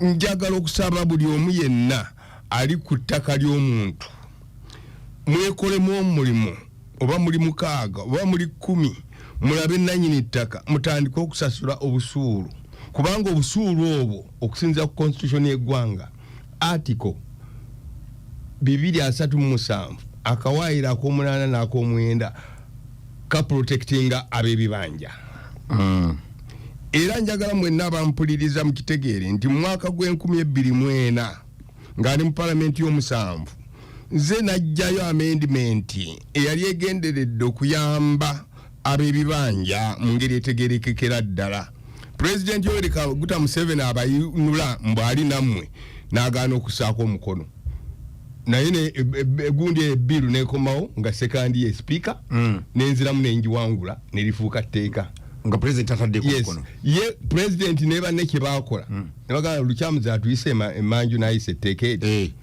Njagala okusaba buli omu yenna ali ku ttaka ly'omuntu, mwekolemu omulimu, oba muli 6 oba muli 10, mulabe nanyini ttaka, mutandike okusasula obusuulu, kubanga obusuulu obwo okusinziira ku constitution y'eggwanga, article 237 akawaayiro ak'omunaana n'ak'omwenda, kaprotectinga ab'ebibanja. Era njagala mwenna abampuliriza mukitegeere nti mu mwaka gw'e2004, ng'ali mu palamenti y'omusanvu, nze najjayo amendment eyali egenderedde okuyamba ab'ebibanja mu ngeri etegerekekera ddala. Pulezidenti Yoweri Kaguta Museveni abayinula mbwali nammwe n'agaana okusaako omukono, naye egundi ebiru nekomawo nga second ye speaker, nenziramu nenjiwangula nerifuuka tteeka. Nga president ataddeko omukono. Ye president ne banne kye baakola, ne bagamba Lukyamuzi atuyise emanju n'ayisa etteeka eri.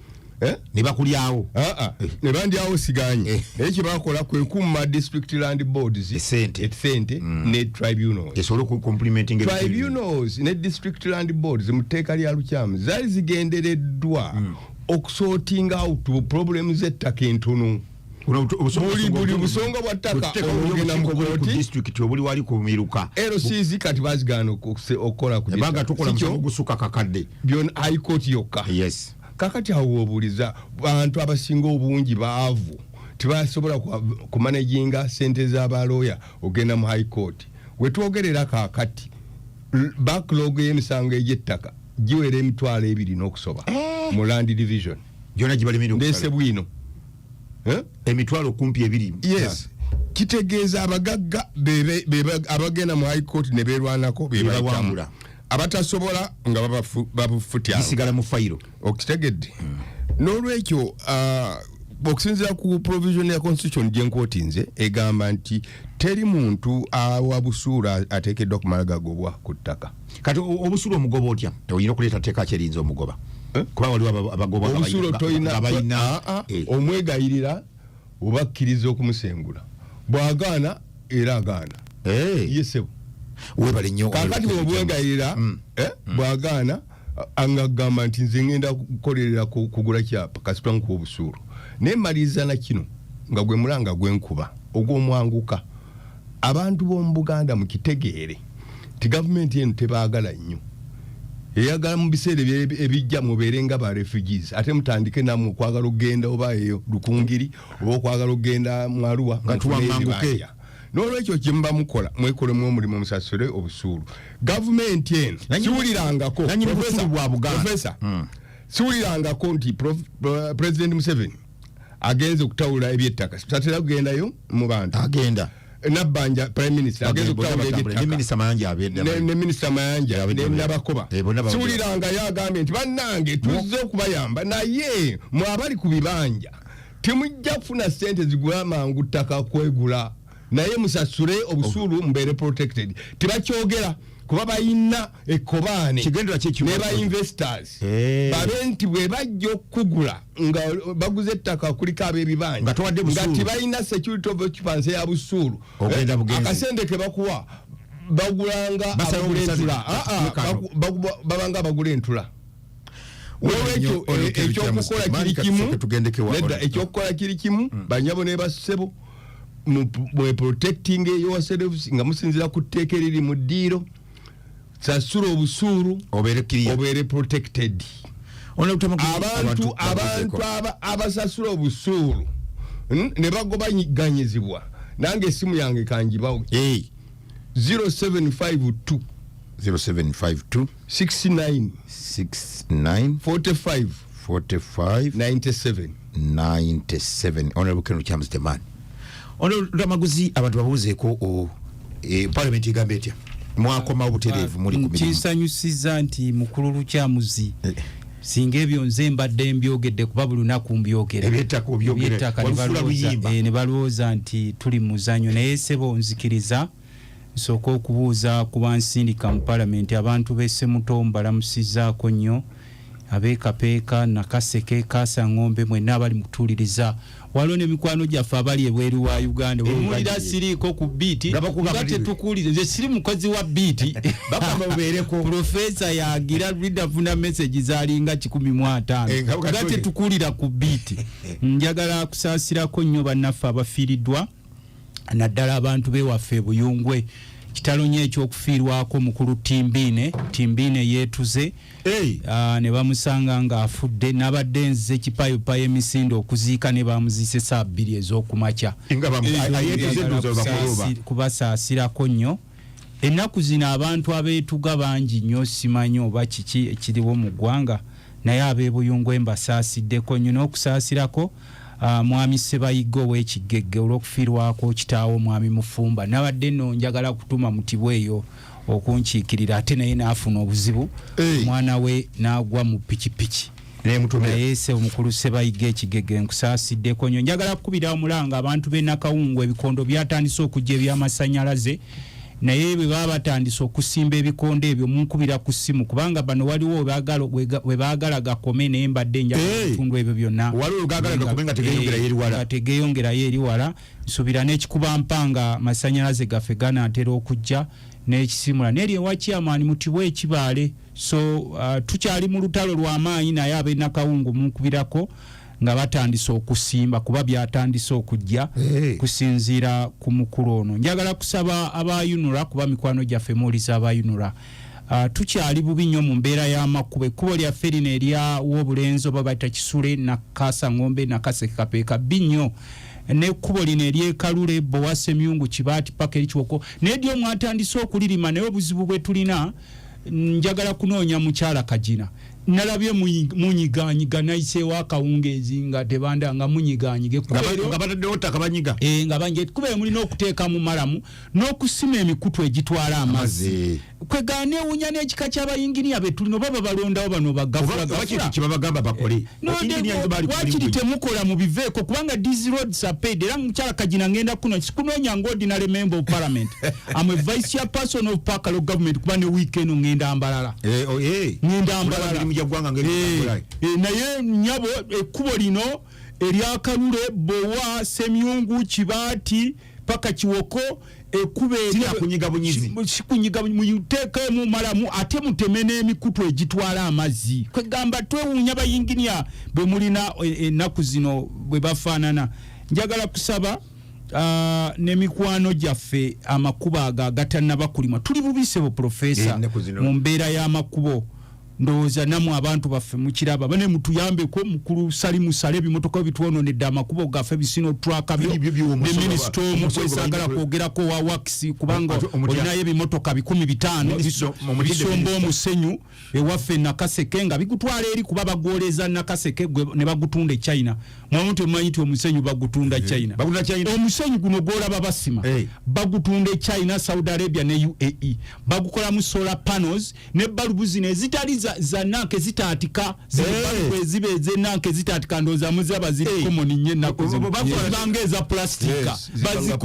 Eh? Ne bakulyawo. Ah, ah. Ne bandyawo siganye. Naye kye bakola kwe kumma district land boards Esente. Esente ne tribunals. Esobole okucomplementing. Tribunals ne district land boards mu tteeka lya Lukyamu zaali zigendereddwa okusorting out problems z'ettaka entono. Buli busonga bwa ttaka olugenda mu kooti. District obuli wali ku miruka. LCs kati bazigaana okukola ku Ebaga tukola musango gusuka kakadde. Byonna high court yokka. Kakati awo obuuliza bantu abasinga obungi baavu, tebasobola kumanaginga sente z'abalooya ogenda mu high court. Wetwogerera kaakati, backlog y'emisango egy'ettaka giwera 20,000 n'okusoba mu land division. Gyonna gibalemera. Ndeese bwino. Eh? Emitwalo kumpi ebiri. Yes, kitegeeza abagagga abagenda mu high court ne beerwanako bebayitamu. Bebawangula. Abatasobola nga babafutya. Gisigala mu fayiro. Okitegedde? N'olwekyo okusinziira ku provision ya constitution gyenkootinze, egamba nti teri muntu awa busuulu ateekeddwa kumala gagobwa ku ttaka. Kati obusuulu omugoba otya? Olina okuleeta tteeka kyerinza omugoba? Eh? Kuba waliwo abagobwa nga obusuulu toyina nga balina omwegayirira oba akkiriza okumusengula, bw'agaana era agaana. Ye ssebo. Webale nnyo. Kakati bwobwegayirira, bw'agaana, nga agamba nti nze ngenda kukolerera kugula kyapa, kasitwa nkuwa obusuulu. Naye maliriza na kino nga gwe mulanga gwenkuba ogw'omwanguka: abantu b'omu Buganda, mukitegeere nti gavumenti eno tebaagala nnyo, eyagala mu biseera ebijja mubeere nga ba refugees, ate mutandike nammwe okwagala okugenda oba eyo Lukungiri oba okwagala okugenda mu Arua Nga mufune tuwammanguke. ebibanja. N'olwekyo kyemuba mukola, mwekolemu omulimu, musasule obusuulu. Gavumenti eno siwulirangako Nanyini busuulu bwa Buganda. Professor, siwulirangako nti President Museveni agenze okutawula ebyettaka. Satera kugendayo mu bantu. Agenda. Nabbanja prime minister agenze okutawula ne ebyettaka. Minisita Mayanja abedda. Ne minisita Mayanja Abedda. ne Nabakoba. Bonna Siwuliranga agambye nti bannange, tuzze okubayamba, naye mwe abali ku bibanja temujja kufuna sente zigula mangu ttaka kwegula, naye musasule obusuulu mubeere protected. Tebakyogera kuba bayina ekkobaane Kigendera ki ne ba investors, babe nti bwe bajja okukugula nga baguze ettaka kuliko ab'ebibanja Nga towadde busuulu. Nga tebalina security of occupancy ya busuulu. Ogenda bugenzi. Akasente ke bakuwa bagulanga Basala abagula obusazi. entula. Ah, ah, Mukano. babanga abagula entula. Nolwekyo ekyokukola kiri kimu. Nedda, ekyokukola kiri kimu, banyabo ne bassebo, mwe protecting yourselves nga musinzira ku tteeka eriri mu ddiiro. Sasula obusuulu obeere clear. Obeere protected. Abantu abasasula obusuulu ne bagobaganyizibwa, nange esimu yange kanjibawo: 0752 0752 69 69 45 45 97. 97. Honorable Ken Lukyamuzi the man. Honorable Lutamaguzi, abantu babuuzeeko parliament egamba etya? Mwakomawo butereevu, muli ku mirimu. Kinsanyusiza nti mukulu Lukyamuzi, singa ebyo nze mbadde mbyogedde, kuba buli lunaku mbyogera. Ebyettaka obyogera. Ebyettaka ne Walufuula luyimba. Ne balowooza nti tuli mu muzannyo. Naye sebo, nzikiriza nsooke okubuuza ku bansindika mu palamenti. Abantu b'e Semuto mbalamusizaako nnyo. Abekapeeka, Nakaseke, Kasangombe, mwenna abali mukutuuliriza. Waliwo nemikwano gyaffe abali ebweru wa Uganda. Wemulira siriiko ku biiti nga tetukuwulire, nze siri mukozi wa biiti. Profesa yagira ridafuna message zalinga 150 Eh, nga tetukuwulira ku biiti. Njagala kusaasirako nnyo bannaffe abafiiriddwa, naddala abantu bewaffe Buyungwe. Kitalo nnyo ekyokufiirwako mukulu Timbiine. Timbiine yeetuze. Hey. Ne bamusanga ng'afudde. Nabadde nzize kipayopayo emisinde okuziika ne bamuziise saa 2 ez'okumakya. Nga ayeetuze ndowooza bakuluba. Kubasaasirako nnyo. Ennaku zino abantu abeetuga bangi nnyo, simanyi oba kiki ekiriwo mu ggwanga, naye ab'Ebuyungwe mbasaasiddeko nnyo n'okusaasirako mwami Sebayiga ow'Ekigegge olw'okufiirwako kitaawo mwami Mufumba. Nabadde nno njagala kutuma mutibwa eyo okunkiikirira, ate naye n'afuna obuzibu, omwana we n'agwa mu pikipiki. Nemutumira. Naye se omukulu Sebayiga Ekigege nkusaasiddeko nnyo. Njagala kukubira omulanga abantu b'e Nakawungu, ebikondo byatandise okujja eby'amasannyalaze, naye bwe baba batandise okusimba ebikondo ebyo munkubira ku ssimu, kubanga bano waliwo we baagala gakome, naye mbadde njagala ebitundu ebyo byonna Waliwo we gaagala gakome nga tegeeyongerayo eri wala. Nga tegeeyongerayo eri wala. Nsuubira n'ekikuba mpanga amasannyalaze gaffe ganaatera okujja n'ekisimula n'eri ewa chairman mutibwe ekibaale. So tukyali mu lutalo lw'amaanyi, naye ab'e Nakawungu munkubirako nga batandise okusimba, kuba byatandise okujja. Kusinziira ku mukulu ono, njagala kusaba abayunula, kuba mikwano gyaffe muwuliza abayunula. Tukyali bubi nnyo mu mbeera y'amakubo. Ekkubo lyaffe lino erya Wobulenzi oba bayita Kisule, Nakasa Ngombe, Nakaseke, Kapeeka, bbi nnyo, n'ekkubo lino eryekalule Bowa, Semyungu, Kibaati paka eri Kiwoko, naye dyo mwatandise okulirima. Naye obuzibu bwe tulina, njagala kunoonya mukyala Kagina. Nalabye munyiganyiga, nayiseewo akawungeezi nga tebanda nga munyiganyiga. Nga bataddewo ttaka banyiga. Nga banyiga. Ekkubo eryo mulina okuteeka mu malamu n'okusima emikutu egitwala amazzi. Amazzi. Kwegaana neewuunya n'ekika ky'abayinginiya be tulina, oba babalondawo bano bagafula Oba gafula. kintu kyebabagamba bakole. No, Engineers baali ku wakiri mulimu. Temukola mubiveeko, kubanga these roads are paid. Era mukyala Kagina, ngenda kuno sikunoonya nga ordinary member of parliament, am a vice chairperson of Park Local Government, kuba ne week eno ngenda Mbalala. Eh, oh, eh. Ngenda Olaba Mbalala. emirimu gya ggwanga ng'eri Naye nyabo, ekkubo lino eryakalule Bowa, Semyungu, Kibaati paka Kiwoko, ekkubo eryo Siryakunyiga bunyizi. Sikunyiga, muteekemu malamu ate muteme n'emikutu egitwala amazzi. Kwegamba twewuunya bayinginiya bwe mulina ennaku zino bwe bafaanana. Njagala kusaba n'emikwano gyaffe, amakubo ago agatannaba kulimwa, tuli bubi sebo profesa. Ennaku zino. Mu mbeera y'amakubo, ndowooza nammwe abantu baffe mukiraba. Bane mutuyambeko, mukulu Salimu Sale, ebimotoka bitwononedde amakubo gaffe bisino traka byo Ebyo ne omusolo minisita omu omusolo kwesagala kwogerako wa works, kubanga Ate olinayo ebimotoka 500 Omutidde bisomba minisita. omusenyu ewaffe Nakaseke nga bigutwala eri, kuba bagwoleza Nakaseke gwe ne bagutunda e China. Mwamu temumanyi nti omusenyu bagutunda China? Bagutunda China. Omusenyu guno gwolaba basima bagutunda e China, Saudi Arabia ne UAE. Bagukolamu solar panels ne balubu zino ezitali za nanke zitaatika. Zino balubu eziba ez'enanke zitaatika, ndowooza muzaba ziri common nnyo ennaku zino. Zibanga eza plastika. Yes, zibanga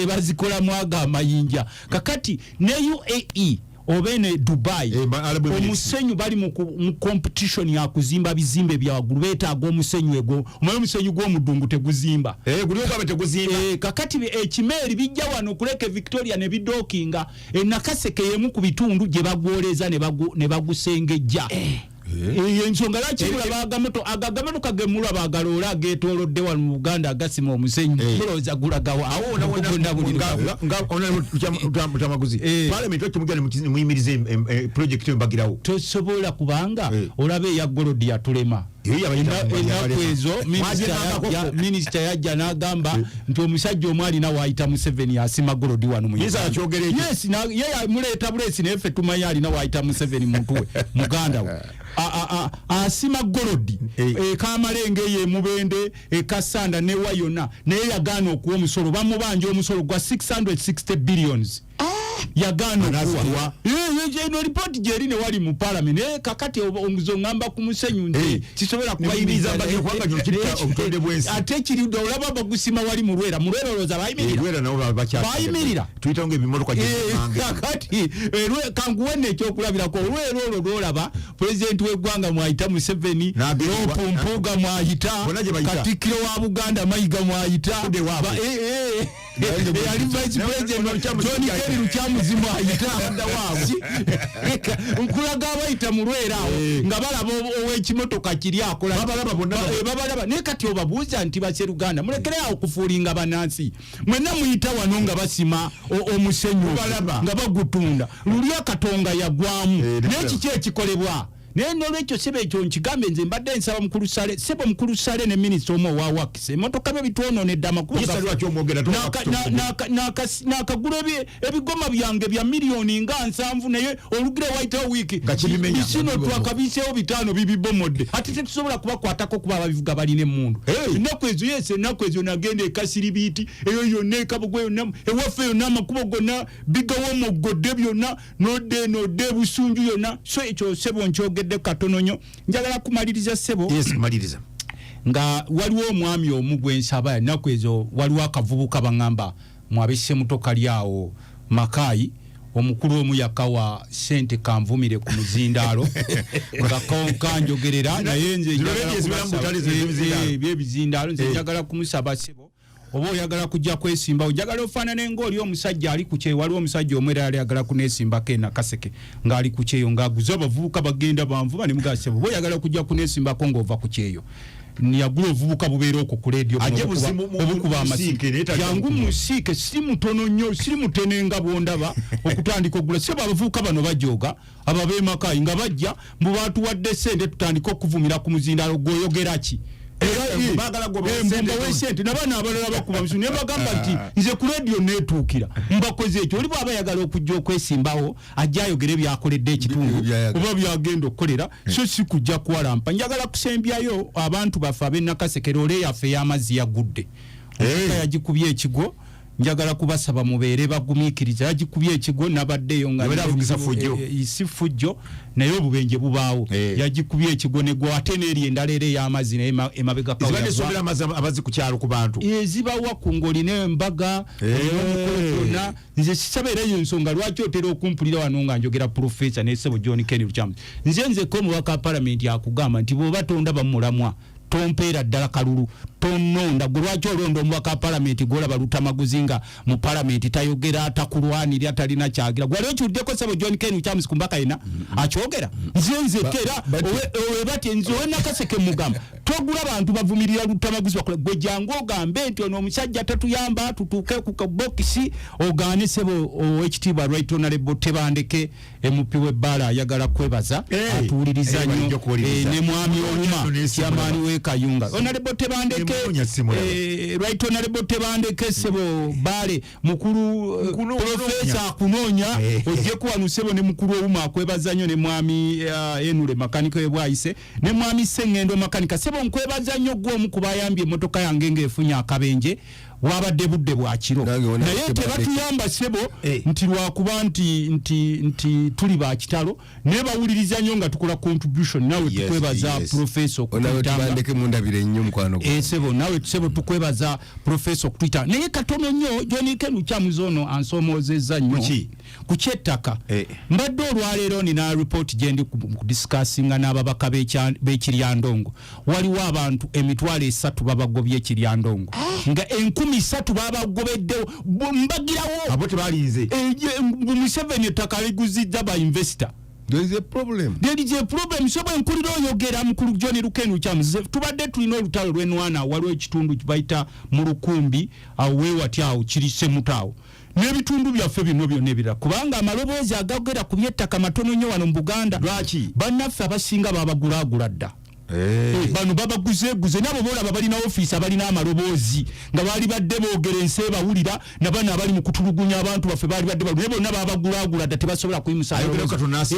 Bazikolamu ago amayinja. Kakati ne UAE oba eno e Dubai, Arab Emirates. omusenyu bali mu competition ya kuzimba bizimbe bya waggulu, beetaaga omusenyu egwo. Omanyi omusenyu gw'omudungu teguzimba. Guli ogamba teguzimba. Kakati ekimeeri bijja wano kuleka Victoria ne bidookinga e Nakaseke, y'emu ku bitundu gye bagwoleza ne bagusengejja. Eyo ensonga lwaki mulaba agagamotoka ge mulaba agaloola ageetoolodde wano mu Buganda agasima omusenyu, mulowooza gulagawa? Awo wona wona Gugunda buli lunaku. Nga honorable Mutamaguzi, parliament lwaki mugenda muyimirize project eyo mbagirawo? Tosobola, kubanga olaba eya gold yatulema. Eyo yabayita Ennaku yabalema. ezo Mwagirambako ko. minisita yajja n'agamba nti omusajja omu alina waayita Museveni asima gold wano mu Minisita Uganda. akyogera ekyo? Yes, ye yamuleeta buleesi, naye ffe tumanyi alina waayita Museveni, muntu we, muganda we. Asima gold ekamalenge eyo emubende, ekasanda newa yonna, naye yagaana okuwa omusolo. Bamubanja omusolo gwa 660 billions. Yagaana okuwa eno lipooti gyeri ne wali mu parliament. Naye kakati omuzo ngamba ku musenyu nze sisobola kubayimiriza ate kiri olaba bagusima wali mu Lwera, mu Lwera olowooza bayimirira bayimirira kakati kankuwe nno ekyokulabirako. Olwera olwo lwolaba pulezidenti w'eggwanga mwayita Museveni, Lopu Mpuuga mwayita, Katikkiro wa Buganda Mayiga mwayita, eyali vice president John Kerry Lukyamuzi mwayita. Nkulaga abayita mu Lwera awo nga balaba ow'ekimotoka kiri akola, babalaba. Naye kati obabuuza nti baseruganda, mulekere awo kufuulinga bannansi. Mwenna muyita wano nga basima omusenyu nga bagutunda, luli akatonga yagwamu, naye kiki ekikolebwa? Naye nolwekyo sebo, ekyo nkigambe, nze mbadde nsaba mukulu Sale, sebo mukulu Sale ne minisita omu owa works, emotoka byo bitwononedde amakubo. Nakagula ebigoma byange bya miliyoni nga 70, naye olugira wayitawo wiiki bisino twakabiseewo 5 bibibomodde. Ate tetusobola kubakwatako kuba ababivuga balina emundu ennaku ezo. Yes, ennaku ezo nagenda ekasiribiiti eyo yonna, ekabugwe yonna, ewaffe yonna, amakubo gonna bigawomogodde byonna, nodde eno odde ebusunju yonna. So ekyo sebo nkyogedde katono nnyo. Njagala kumaliriza sebo. Yes, maliriza. Nga waliwo omwami omu gwensaba ennaku ezo, waliwo akavubuka baŋŋamba mwabessemuto kali awo Makaayi, omukulu omu yakawa sente kanvumire ku muzindaalo nga kanjogerera, naye nze ebyebizindaalo nze njagala kumusaba sebo, oba oyagala kujja kwesimbawo, njagala ofaanane ngaoli omusajja ali ku kyeyo. Waliwo omusajja omu era yali ayagala kuneesimbako enakaseke ng'ali ku kyeyo ng'aguze abavubuka bagenda banvuba ne mugasebo, oba oyagala kujja kuneesimbako ng'ova ku kyeyo, yagula obuvubuka bubeera okwo ku leediyo obukuba amasimu, jangu musiike. Siri mutono nnyo, siri mutene nga bwondaba okutandika okugula sebo. Abavubuka bano bajoga ababemakayi nga bajja mbu batuwadde sente tutandike okuvumira ku muzindaalo, gweoyogera ki? Mbawe sente nabaana abalala bakuba misu. Naye bagamba nti nze ku rediyo neetuukira mbakoze ekyo. Oli bwaba ayagala okujja okwesimbawo, ajja ayogere byakoledde ekitundu oba byagenda okukolera, so si kujja kuwalampa. Njagala kusembyayo abantu baffe ab'enakasekero, ole yaffe ey'amazzi yagudde, yagikubye ekigwo. Njagala kubasaba mubeere bagumiikiriza, yagikubye ekigwo, nabaddeyo nga si fujjo, naye obubenje bubaawo. Yagikubye ekigwo negwa, ate neeri endala era ey'amazzi naye emabega. Amazzi ku kyalo ku bantu. Ezibawa ku ng'olina embaga, omukolo gwonna. Nze sisaba, era eyo ensonga lwaki otera okumpulira wano nga njogera profesa nesebo John Ken Lukyamuzi. Nze nzeko omubaka wa palamenti akugamba nti bw'oba tondaba mulamwa, tompeera ddala kalulu, tononda. Gwe lwaki olonda omubaka wa palamenti gwolaba Lutamaguzi nga mu palamenti tayogera, takulwanirya, talina kyagira? Gwali okiwuliddeko sebo John Ken Lukyamuzi ku mbaka yena akyogera? Nze nzeko era owebati nze owenakaseke mugamba togula bantu bavumirira Lutamaguzi, bakola. Gwe jangu ogambe nti ono omusajja tatuyamba, tutuuke ku kabokisi ogaane. Sebo owekitiibwa Right Honorable Tebandeke, MP w'ebbaala, ayagala kwebaza, atuwuliriza nnyo, ne mwami Owuma, chairman w'e Kayunga. Honorable Tebandeke, Right Honorable Tebandeke, sebo baale mukulu, profesa akunoonya ojje kuwano sebo. Ne mukulu Owuma akwebaza nnyo, ne mwami Enule makanika webwayise, ne mwami Sengendo makanika. Sebo nkwebaza nnyo gwe omu ku bayambye emmotoka yange ng'efunye akabenje, wabadde budde bwa kiro, naye tebatuyamba sebo nti lwakuba nti tuli ba kitalo, naye bawuliriza nnyo nga tukola contribution. Nawe tukwebaza profesa okutuyitanga. Mundabire nnyo mukwano. Sebo nawe sebo tukwebaza profesa okutuyita. Naye katono nnyo, John Ken Lukyamuzi ono ansomoozezza nnyo ku kyettaka. Mbadde olwaleero nina report gyendi kudiscussinga n'ababaka b'ekiryandongo. Waliwo abantu 300,000 babagobye ekiryandongo, nga 3,000 babagobeddewo mbagirawo. Abo tebalinze. Museveni ettaka liguzidda ba investor. There is a problem. There is a problem. So bwe nkulira oyogera mukulu John Lukeni Lukyamuzi, tubadde tulina olutalo lw'enwana, waliwo ekitundu bayita mu Lukumbi awo weewati awo kiri Semuto awo n'ebitundu byaffe bino byonna ebirala, kubanga amaloboozi agagera ku by'ettaka matono nnyo wano mu Buganda. Lwaki? Bannaffe abasinga babagulaagula dda. Bano babaguzeeguze nabo boolaba balina ofiisi, abalina amaloboozi nga baali badde boogera ensi ebawulira, nabano abali mu kutulugunya abantu baffe baali badde naye bonna babagulaagula dda, tebasobola kuyimusa.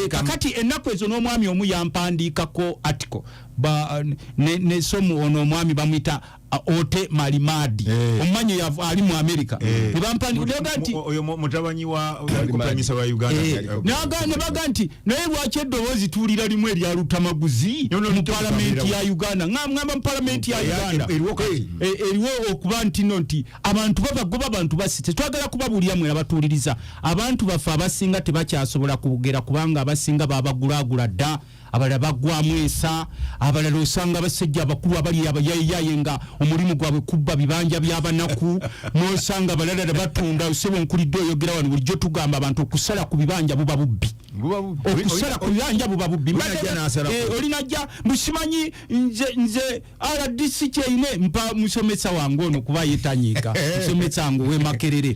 Kakati ennaku ezo n'omwami omu yampandiikako article. Ba ne somu ono omwami bamuyita Ote Malimadi. Omumanyi ali mu America. Ne bampandika nti oyo mutabanyi wa prime minister wa Uganda. Ne baga nti naye lwaki eddoboozi tuwulira limu erya Lutamaguzi mu palamenti ya Uganda? Ngamba mu palamenti ya Uganda eriwo okuba nti no nti abantu babagoba, abantu basite. Twagala kubabuulira mwe abatuwuliriza, abantu baffe abasinga tebakyasobola kubugera kubanga abasinga babagulagula dda, abalala baggwamu ensa, abalala osanga abasajja abakulu abali abayayeyaye nga omulimu gwabwe kubba bibanja by'abanaku, n'osanga abalala batunda. Sebo nkulidde oyogera wano, bulijjo tugamba abantu okusala ku bibanja buba bubbi, okusala ku bibanja buba bubbi. Olinajja mbusimanyi nze RDC kyeyine mpa musomesa wange ono kuba yetanyiika musomesa wange ow'e Makerere,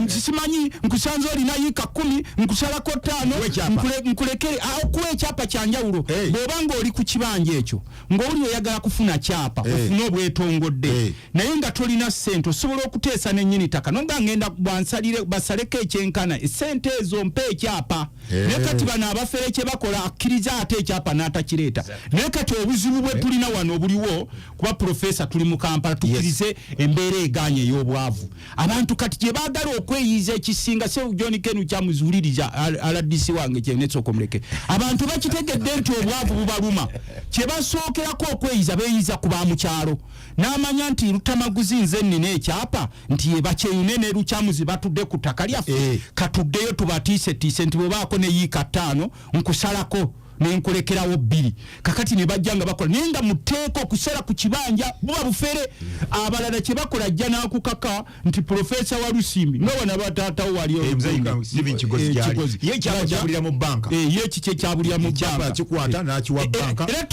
nsimanyi nkusanze olina yiika 10 nkusalako 5 nkulekere. Okuwa ekyapa kyanjawulo, bw'oba ng'oli ku kibanja ekyo ng'oli oyagala kufuna kyapa ofune obwetongodde naye nga tolina ssente, osobola okuteesa nennyini ttaka nonga ngenda bwansalire basaleko ekyenkana essente ezo mpe ekyapa. Naye kati bano abafere kye bakola, akkiriza ate ekyapa n'atakireeta. Naye kati obuzibu bwe tulina wano obuliwo, kuba profesa tuli mu Kampala, tukkirize embeera egaanye ey'obwavu, abantu kati gye baagala okweyiiza ekisinga. Se John Ken kyamuzuuliriza RDC wange kyenesooka omuleke. Abantu bakitegedde nti obwavu bubaluma, kye basookerako okweyiza beeyiza ku bamukyalo, n'amanya nti Lutamaguzi nze nnina ekyapa nti ye bakyeyune ne Lukyamuzi batudde ku ttaka lyaffe, katuddeyo tubatiisetiise nti bwebaako ne yiika 5 nkusalako nenkulekerawo 2. Kakati ne bajja nga bakola, naye nga muteeka okusala ku kibanja buba bufere. Abalala kye bakola, ajja n'akukaka nti profesa wa Lusimbi nga wana bataatawo wali ye kiki ekyabulira mu banka, era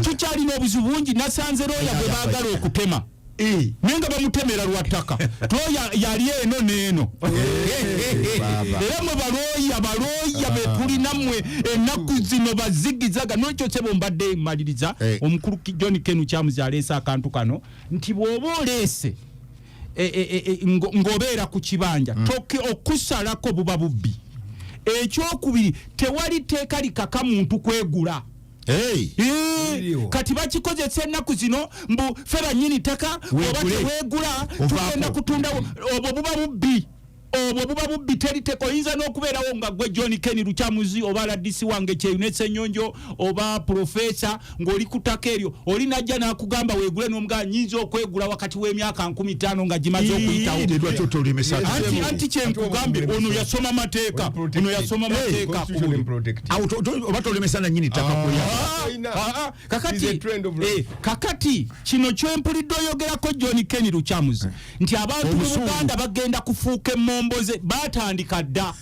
tukyalina obuzibu bungi. Nasanze looya bwe baagala okutema naye nga bamutemera lwa ttaka, looya yali eno n'eno. Era mwe balooya, balooya betulina mmwe ennaku zino bazigizaga. Nolwekyo sebo mbadde mmaliriza, omukulu John Ken Lukyamuzi aleese akantu kano nti bw'oba oleese ng'obeera ku kibanja, okusalako buba bubbi. Ekyokubiri, tewali tteeka likaka muntu kwegula. Kati bakikozesa ennaku zino mbu ffe bannyini ttaka, oba teweegula tugenda kutundawo. Obwo buba bubbi, obwo buba bubbi. Teriteka oyinza n'okubeerawo nga gwe John Ken Lukyamuzi oba RDC wange Kyeyune Ssenyonjo oba profesa ng'oli ku ttaka eryo, oli najja n'akugamba weegule, n'omugamba nyinza okwegula wakati w'emyaka 5000 nga gimaze okuyitawo. Anti kyenkugambye, ono yasoma mateeka, ono yasoma mateeka. Oba tolemesa nannyini ttaka. Kakati kino kyempulidde oyogerako John Ken Lukyamuzi nti abantu mu Buganda bagenda kufuuka emmomboze, batandika dda,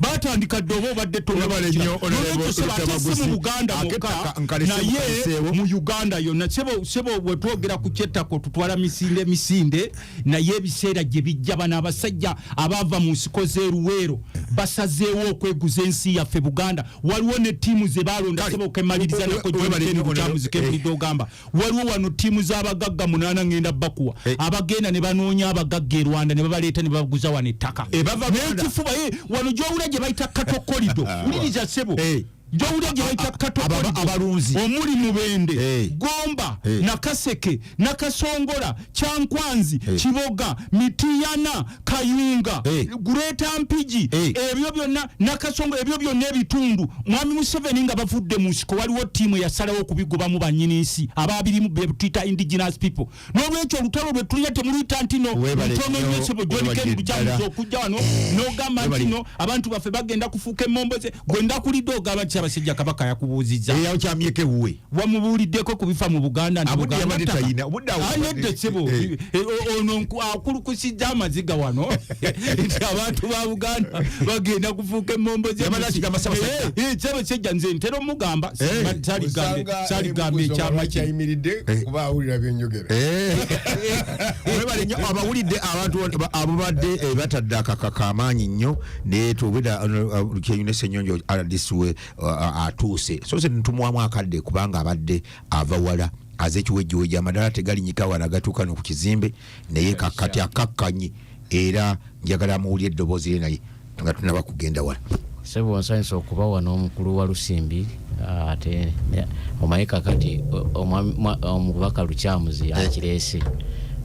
batandika dda. Oba obadde ate si mu Buganda mwokka naye mu Uganda yonna. Sebo bwetwogera ku kyettaka tutwala misinde misinde, naye ebiseera gye bijja bano abasajja abaava mu nsiko z'eruweero basazeewo okweguza ensi yaffe Buganda. Waliwo ne ttiimu ze balonda, sebo kemaliriza nako John Ken Lukyamuzi kempulidde ogamba waliwo wano ttiimu z'abagagga 8 ngenda bakuwa, abagenda ne banoonya abagagga e Rwanda ne babaleeta ne babaguza wano ettaka n'ekifuba wano gy'owulira gye bayita cattle corridor. Wuliriza ssebo, gy'owulira gye bayita cattle corridor abalunzi omuli Mubende, Gomba, Nakaseke, Nakasongola, Kyankwanzi, Kiboga, Mitiyana, Kayunga, Greater Mpigi, ebyo byonna, Nakasongola, ebyo byonna ebitundu mwami Museveni nga bavudde mu nsiko, waliwo ttiimu eyasalawo okubigobamu bannyini nsi ababirimu be tuyita indigenous people. N'olwekyo olutalo lwe tulina temuluyita nti no ntono nnyo. Sebo John Ken Lukyamuzi, okujja wano n'ogamba nti no abantu baffe bagenda kufuuka emmomboze, gwe ndakulidde ogamba nti Ssaabasajja Kabaka yakubuuzizza. Yakyamyeko ewuwe. Wamubuuliddeko ku bifa mu Buganda nti Buganda sebo ono akulukusizza amaziga wano nti abantu ba Buganda bagenda kufuuka emmomboze. Ssaabasajja nze ntera omugamba saligamba ekyama. Kyayimiridde kuba awulira byenjogera. Webale nnyo abawulidde abantu ababadde batadde akaka kamaanyi nnyo, naye tubeda Kyeyune Ssenyonjo RDC we atuuse, so se ntumuwamu akadde kubanga abadde ava wala, aze ekiwejjowejjo, amadala tegalinyika wala gatuuka no ku kizimbe, naye kakati akakkanye era njagala amuwulire eddoboozi lye naye nga tunaba kugenda wala. Sebo, nsanyusa okuba wano, omukulu wa Lusimbi. Ate omanyi kakati omubaka Lukyamuzi akireese.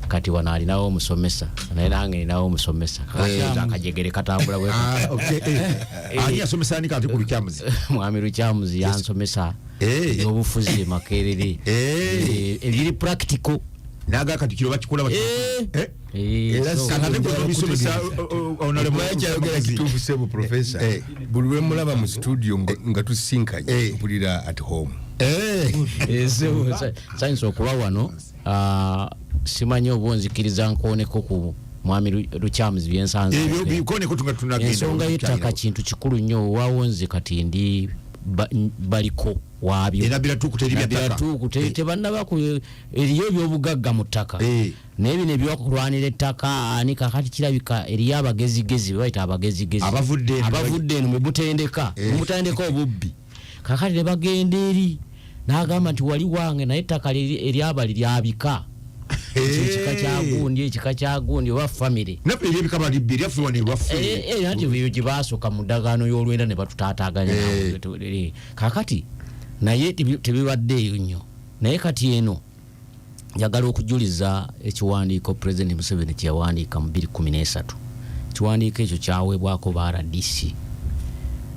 Kati wano alinawo omusomesa, naye nange ninawo omusomesa. Kakati akajegere katambula bwe. Ah, okay. Ani yasomesa ani kati ku Lukyamuzi? Mwami Lukyamuzi yansomesa ebyobufuzi e Makerere. Ebiri practical. Naga kati kiro bakikola bati. Era Kati ate gwe bisomesa honorable Omanyi kyayogera kituufu, sebo professor. Buli lwe mulaba mu studio nga tusinkanye, mpulira at home. Sebo, nsanyusa okuba wano. Ah, simanyi oba onzikiriza nkooneko ku mwami Lukyamuzi byensanze. Ebyo bikoneko tunga tunagenda. Ensonga y'ettaka kintu kikulu nnyo. Waawo nze kati ndi baliko waabyo. Enabira tuku teri bya ttaka. Tuuku tebannaba ku eriyo ebyobugagga mu ttaka. Naye bino ebyokulwanira ettaka ani? Kakati kirabika eriyo abagezigezi bebayita abagezigezi. Abavudde eno. Abavudde eno mubutendeka mubutendeka obubbi. Kakati ne bagenda eri n'agamba nti wali wange, naye ettaka eryabali lyabika, ekika kya gundi, ekika kya gundi oba famire. Naffe eryebika balibbi eryaffe wano ewaffe. Anti eyo gye baasooka mu ndagaano y'olwenda ne batutaataaganya. Kakati naye tebibadde eyo nnyo, naye kati eno njagala okujuliza ekiwandiiko President Museveni kye yawandiika mu 2013. Ekiwandiiko ekyo kyaweebwako ba RDC.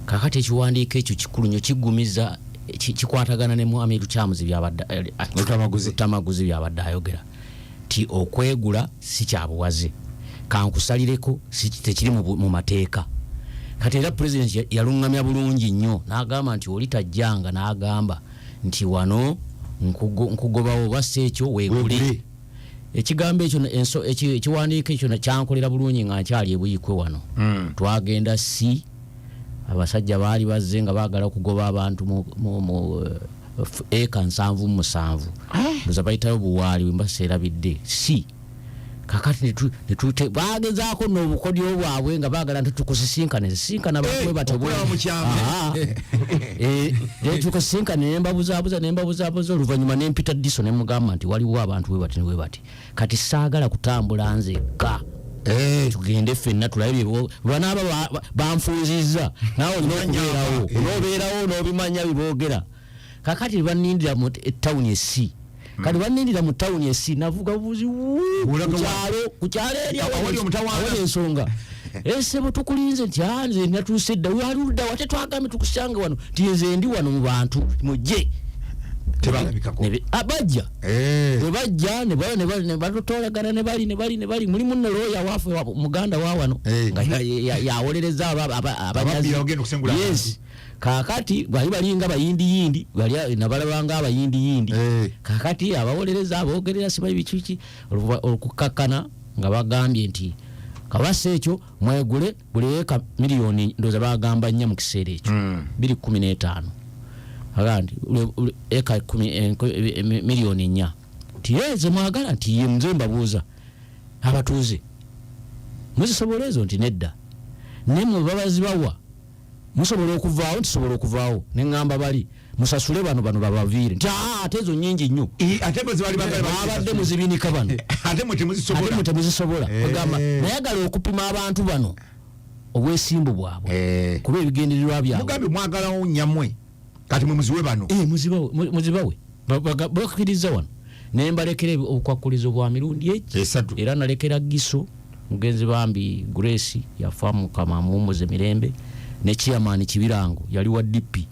Kakati ekiwandiiko ekyo kikulu nnyo, kigumiza kikwatagana ne mwami Lukyamuzi byabadde Lutamaguzi. Lutamaguzi byabadde ayogera ti okwegula si kyabuwaze, kankusalireko tekiri mu mateeka. Kati era President yaluŋŋamya bulungi nnyo n'agamba nti oli tajjanga n'agamba nti wano nkugobawo oba si ekyo weegule. Weegule. Ekigambo ekyo ekiwandiiko ekyo kyankolera bulungi nga nkyali ebuyikwe wano. Twagenda si abasajja baali bazze nga baagala okugoba abantu mu eka 77, ndoza bayitayo buwaali wemba seerabidde. Si kakati bagezaako n'obukodyo bwabwe nga baagala nti tukusisinkane sisinkana abantu bwe batyo. Okulaba mu kyama. Aha. Ne tukusisinkane, ne mbabuzaabuza, ne mbabuzaabuza. Oluvannyuma ne mpita Diso ne mugamba nti waliwo abantu bwe bati ne bwe bati, kati saagala kutambula nzekka, tugende ffenna tulabe banaaba banfunzizza. Naawe olina okubeerawo, onoobeerawo n'obimanya biboogera. Kakati banindira mu tawuni esi, kati banindira mu tawuni esi, navuga buvuzi Olaga ku kyalo, ku kyalo eri Awali omutawaana. Awali ensonga. Esebo, tukulinze. Nti, "Ah, nze natuuse dda." "Wali ludda wa? Tetwagambye tukusange wano?" Nti nze ndi wano mu bantu, mujje. Tebalabikako. Bajja. Bwe bajja ne batutolagana ne bali ne bali ne bali mulimu nno looya waffe muganda wa wano nga yawolereza abanyazi. Ababbi abagenda okusengula abantu. Yes, kakati bali balinga bayindiyindi, bali nabalabanga abayindiyindi. Kakati abawolereza abogerera simanyi biki okukakkana nga bagambye nti kabasa ekyo mwegule buli eka miliyoni, ndowooza bagamba 4 mu kiseera ekyo, 2015. Agamba nti eka 10, miliyoni 4, nti ye ze mwagala, nti ye nze mbabuuza abatuuze, muzisobola ezo? Nti nedda. Nemwe babazibawa musobola okuvaawo? Nti sobola okuvaawo. Neŋŋamba bali musasule bano, bano babaviire. Nti aa, ate ezo nyingi nnyo. Ate bwe zibali bagala babadde muzibinika bano. Ate mwe temuzisobola. Ate mwe temuzisobola. Ogamba nayagala okupima abantu bano obwesimbu bwabwe kuba ebigendererwa byabwe. Mugambye mwagalawo nnyamwe, kati mwe muziwe bano. Muzibawe, muzibawe. Bakkiriza wano nembalekera obukwakkulizo bwa mirundi egi 3. Era nalekera Giso mugenzi bambi Grace yafa, Mukama amuwummuze mirembe, ne chairman Kibirango yali wa DP.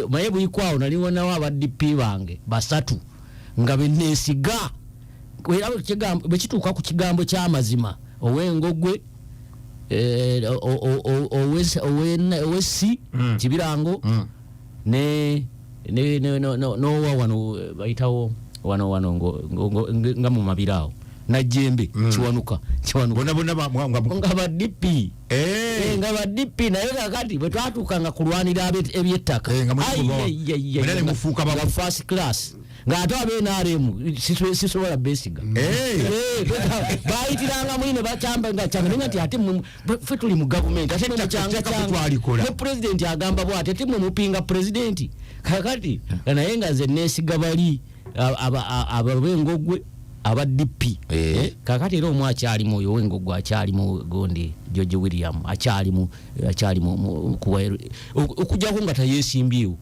Naye buyikwawo naliwonawo aba DP bange basatu nga benesiga. Era bwe kituuka ku kigambo ky'amazima, ow'engogwe, owessi Kibirango ne nowa wano, bayitawo wano wano nga mu mabira awo Najjembe Kiwanuka, Kiwanuka. Bonna bonna nga ba DP. Nga ba DP. Naye kakati bwe twatuukanga kulwanira ebyettaka, Eh, nga ai, ai, ai, ai, mwena ne mufuuka nga first class, ng'ate aba NRM sisobola besiga. Bayitiranga mwine bakyamba nga kyanga nenga nti ate ffe tuli mu gavumenti, ate mwe mukyanga Ettaka kyanga. twalikola. Ne pulezidenti agamba bwati, ate mwe mupinga pulezidenti. Kakati naye nga nze nesiga bali ab'engogwe. Aba DP. Kakati era omu akyalimu oyo owengogo akyalimu, gondi George William akyalimu, akyalimu okujjako nga tayesimbyewo.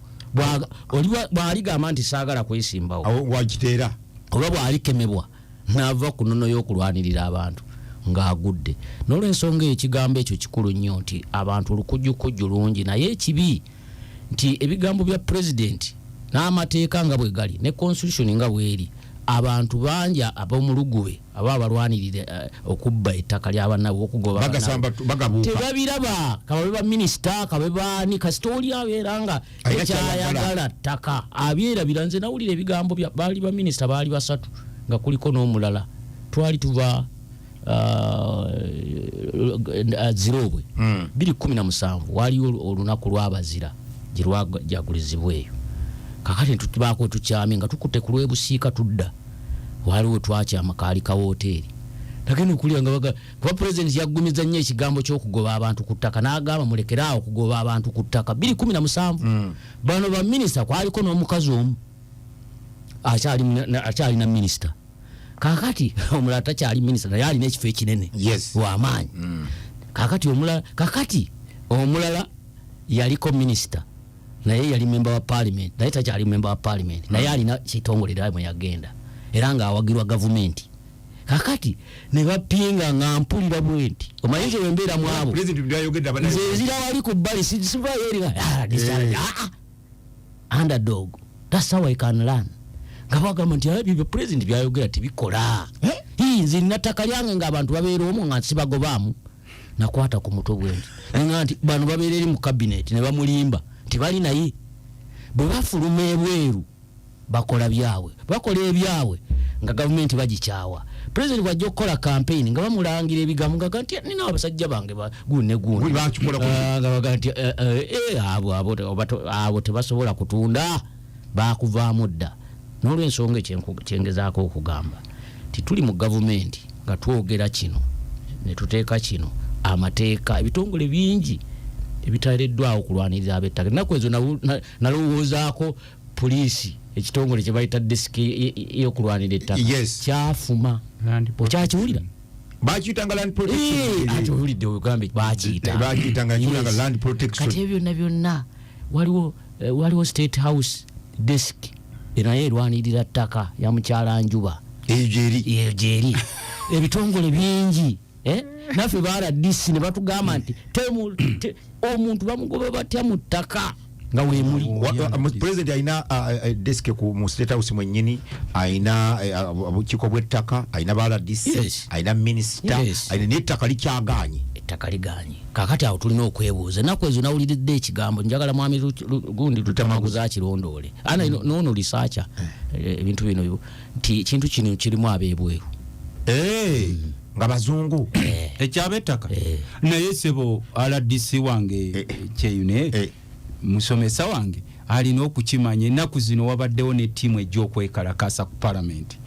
Bw'aligamba nti saagala kwesimbawo, Awo wakiteera. Oba bw'alikemebwa n'ava ku nnono y'okulwanirira abantu ng'agudde. N'olwensonga eyo, ekigambo ekyo kikulu nnyo nti abantu olukujjukujju lungi, naye ekibi nti ebigambo bya pulezidenti n'amateeka nga bwe gali ne constitution nga bweri, abantu bangi ab'omulugube aba abalwanirira okubba ettaka ly'abannaabwe, okugoba Bagasamba bannaabwe, bagabuuka. Tebabiraba, kababe baminisita, kababe baani, kasita oli abeera nga Alina tekyayagala kyayagala. ttaka abyerabira. Nze nawulira ebigambo bya baali baminisita, baali basatu nga kuliko n'omulala. Twali tuva Zirobwe 2017, waliyo olunaku lw'abazira gye lwajagulizibwa eyo. Kakati tubaako tukyamye nga tukutte ku lwebusiika tudda, waliwo twakyama kaali kawoteeri, nagenda okulya nga baga kuba pulezidenti yaggumiza nnyo ekigambo ky'okugoba abantu ku ttaka, n'agamba mulekeraawo okugoba abantu ku ttaka 2017. Bano baminisita kwaliko n'omukazi omu akyali na minisita, kakati omulala takyali minisita naye alina ekifo ekinene wamaanyi. Kakati omulala yaliko minisita naye yali memba wa parliament, naye takyali memba wa parliament, naye alina kitongole era mwe yagenda era ng'awagirwa gavumenti. Kakati ne bapinga nga mpulira bwe nti omanyi nze wembeera mu abo President byayogedde abana nze nzira wali ku bbali, sivayo eri Eh. underdog, that's how I can learn. Nga bagamba nti, "Ah, ebyo president byayogera tebikola." Hii, nze nina ttaka lyange ng'abantu babeera omwo nga nsibagobaamu. Nakwata ku mutwe bwe nti nenga nti bano babeera eri mu cabinet ne bamulimba nti bali, naye bwe bafuluma ebweru bakola byabwe, bakola ebyabwe nga gavumenti bagikyawa. President bwajja okukola campaign nga bamulangira ebigambo nga nti nina abasajja bange gundi ne gundi. Gundi bakikola Ah, nga baga nti abo abo abo tebasobola kutunda, bakuvaamu dda. N'olwensonga ekyengezaako okugamba nti tuli mu gavumenti nga twogera kino ne tuteeka kino amateeka, ebitongole bingi ebiteereddwawo okulwanirira ab'ettaka. Ennaku ezo nalowoozaako poliisi, ekitongole kye bayita desk y'okulwanira ettaka kyafuma. Land Okyakiwulira? Bakiyitanga land protection. Ati owulidde ogambe bakiyita. Bakiyitanga Yes. land protection. Kati ebyo byonna byonna waliwo State House desk naye erwanirira ttaka ya mukyala Njuba. Eyo gyeri. Eyo gyeri. Ebitongole bingi, eh? Naffe ba RDC ne batugamba nti omuntu bamugoba batya mu ttaka nga wemuli? President alina desk mu State House mwennyini, alina obukiiko bw'ettaka, alina ba RDC, alina minisita, alina n'ettaka likyaganye. Ettaka liganye. Kakati awo tulina okwebuuza. Ennaku ezo nawuliridde ekigambo, njagala mwami gundi Lutamaguzi akirondoole ana noono researcher ebintu bino nti ekintu kino kirimu ab'ebweru. Eh, nga bazungu. Ekyabettaka. Eh. Naye sebo RDC wange Kyeyune, musomesa wange alina okukimanya, ennaku zino wabaddewo ne ttiimu ejja okwekalakasa ku palamenti.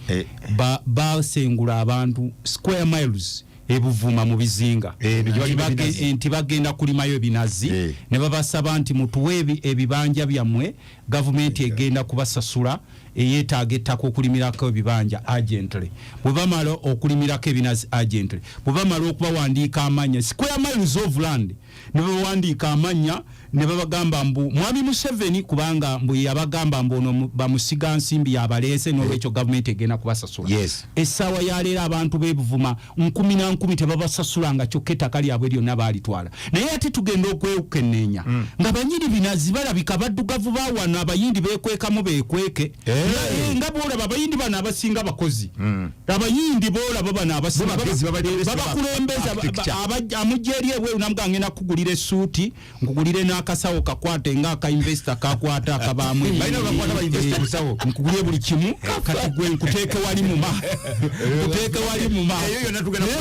Basengula abantu square miles ebuvuma mu bizinga. Eh, ne gye balima Nti ebinazi. nti bagenda kulimayo ebinazi. Ne babasaba nti mutuwe ebibanja byammwe, gavumenti egenda kubasasula, eyeetaaga ettaka okulimirako ebibanja urgently. Bwe bamala okulimirako ebinazi urgently, bwe bamala okubawandiika amannya, square miles of land, ne babawandiika amannya, ne babagamba mbu mwami Museveni, kubanga mbu yabagamba mbu ono bamusiga nsimbi yabaleese, n'olwekyo gavumenti egenda kubasasula. Essaawa yaleero abantu b'ebuvuma nkumi na nkumi tebabasasula, nga kyokka ettaka lyabwe lyonna baalitwala. Naye ate tugenda okwekenneenya nga banyini binazi balabika baddugavu ba wano, abayindi beekwekamu beekweke. Naye nga boolaba abayindi bano abasinga bakozi, abayindi boolaba bano abasinga Bo bagezi, babakulembeza architecture. amujja eri ebweru namuga ngenda kukugulira essuuti, nkugulire n'akasawo kakwate nga aka investor kakwata akabaamu. Balina bakwata ba investor busawo. Nkugulire buli kimu, kati gwe nkuteeke wali muma, nkuteeke wali muma. Eyo yonna tugenda Naye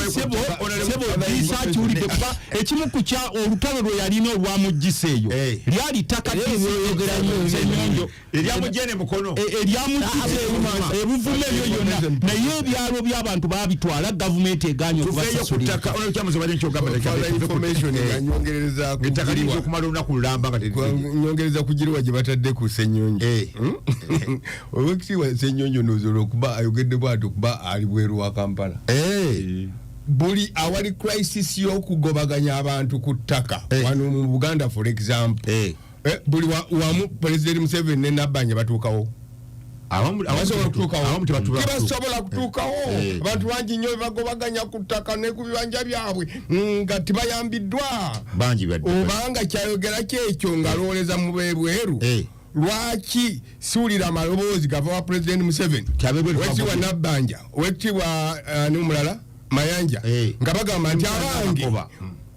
Honorable sebo Father research wulidde, kuba ekimu ku kya olutalo lwe yalina olwamugisa eyo lyali ttaka Ssenyonjo. Eryamujene mukono. Eryamugisa ebuvuma ebyo yonna, naye ebyalo by'abantu babitwala, gavumenti eganye Tuveeyo ku okubasasulira. ttaka. Olwekyamuzi badde nkyogamba. Further information nga nyongerezaako Ettaka liyinza giriwa. okumala olunaku. Olunaku lulamba nga nyongereza kugiriwa gye batadde ku Ssenyonjo. Eh. Owekitiibwa Ssenyonjo ndowooza olwokuba ayogedde bwatyo kuba ali bweru wa Kampala. Eh. Buli awali crisis y'okugobaganya abantu ku ttaka Eh. wano mu Buganda, for example, Eh. buli wamu President Museveni ne Nabbanja batuukawo. Basobola kutuukawo, Abamu tebatuuka. tebasobola kutuukawo. Eh. Abantu bangi nnyo bebagobaganya ku ttaka ne ku bibanja byabwe nga tebayambiddwa. Bangi badde. Obanga kyayogera kyekyo ng'alowooleza mu bebweru, Eh. lwaki siwulira amaloboozi gava wa President Museveni, Abebweru owekitiibwa bagobye. Nabbanja, owekitiibwa n'omulala Mayanja, Eh. nga bagamba nti abange, Makoba.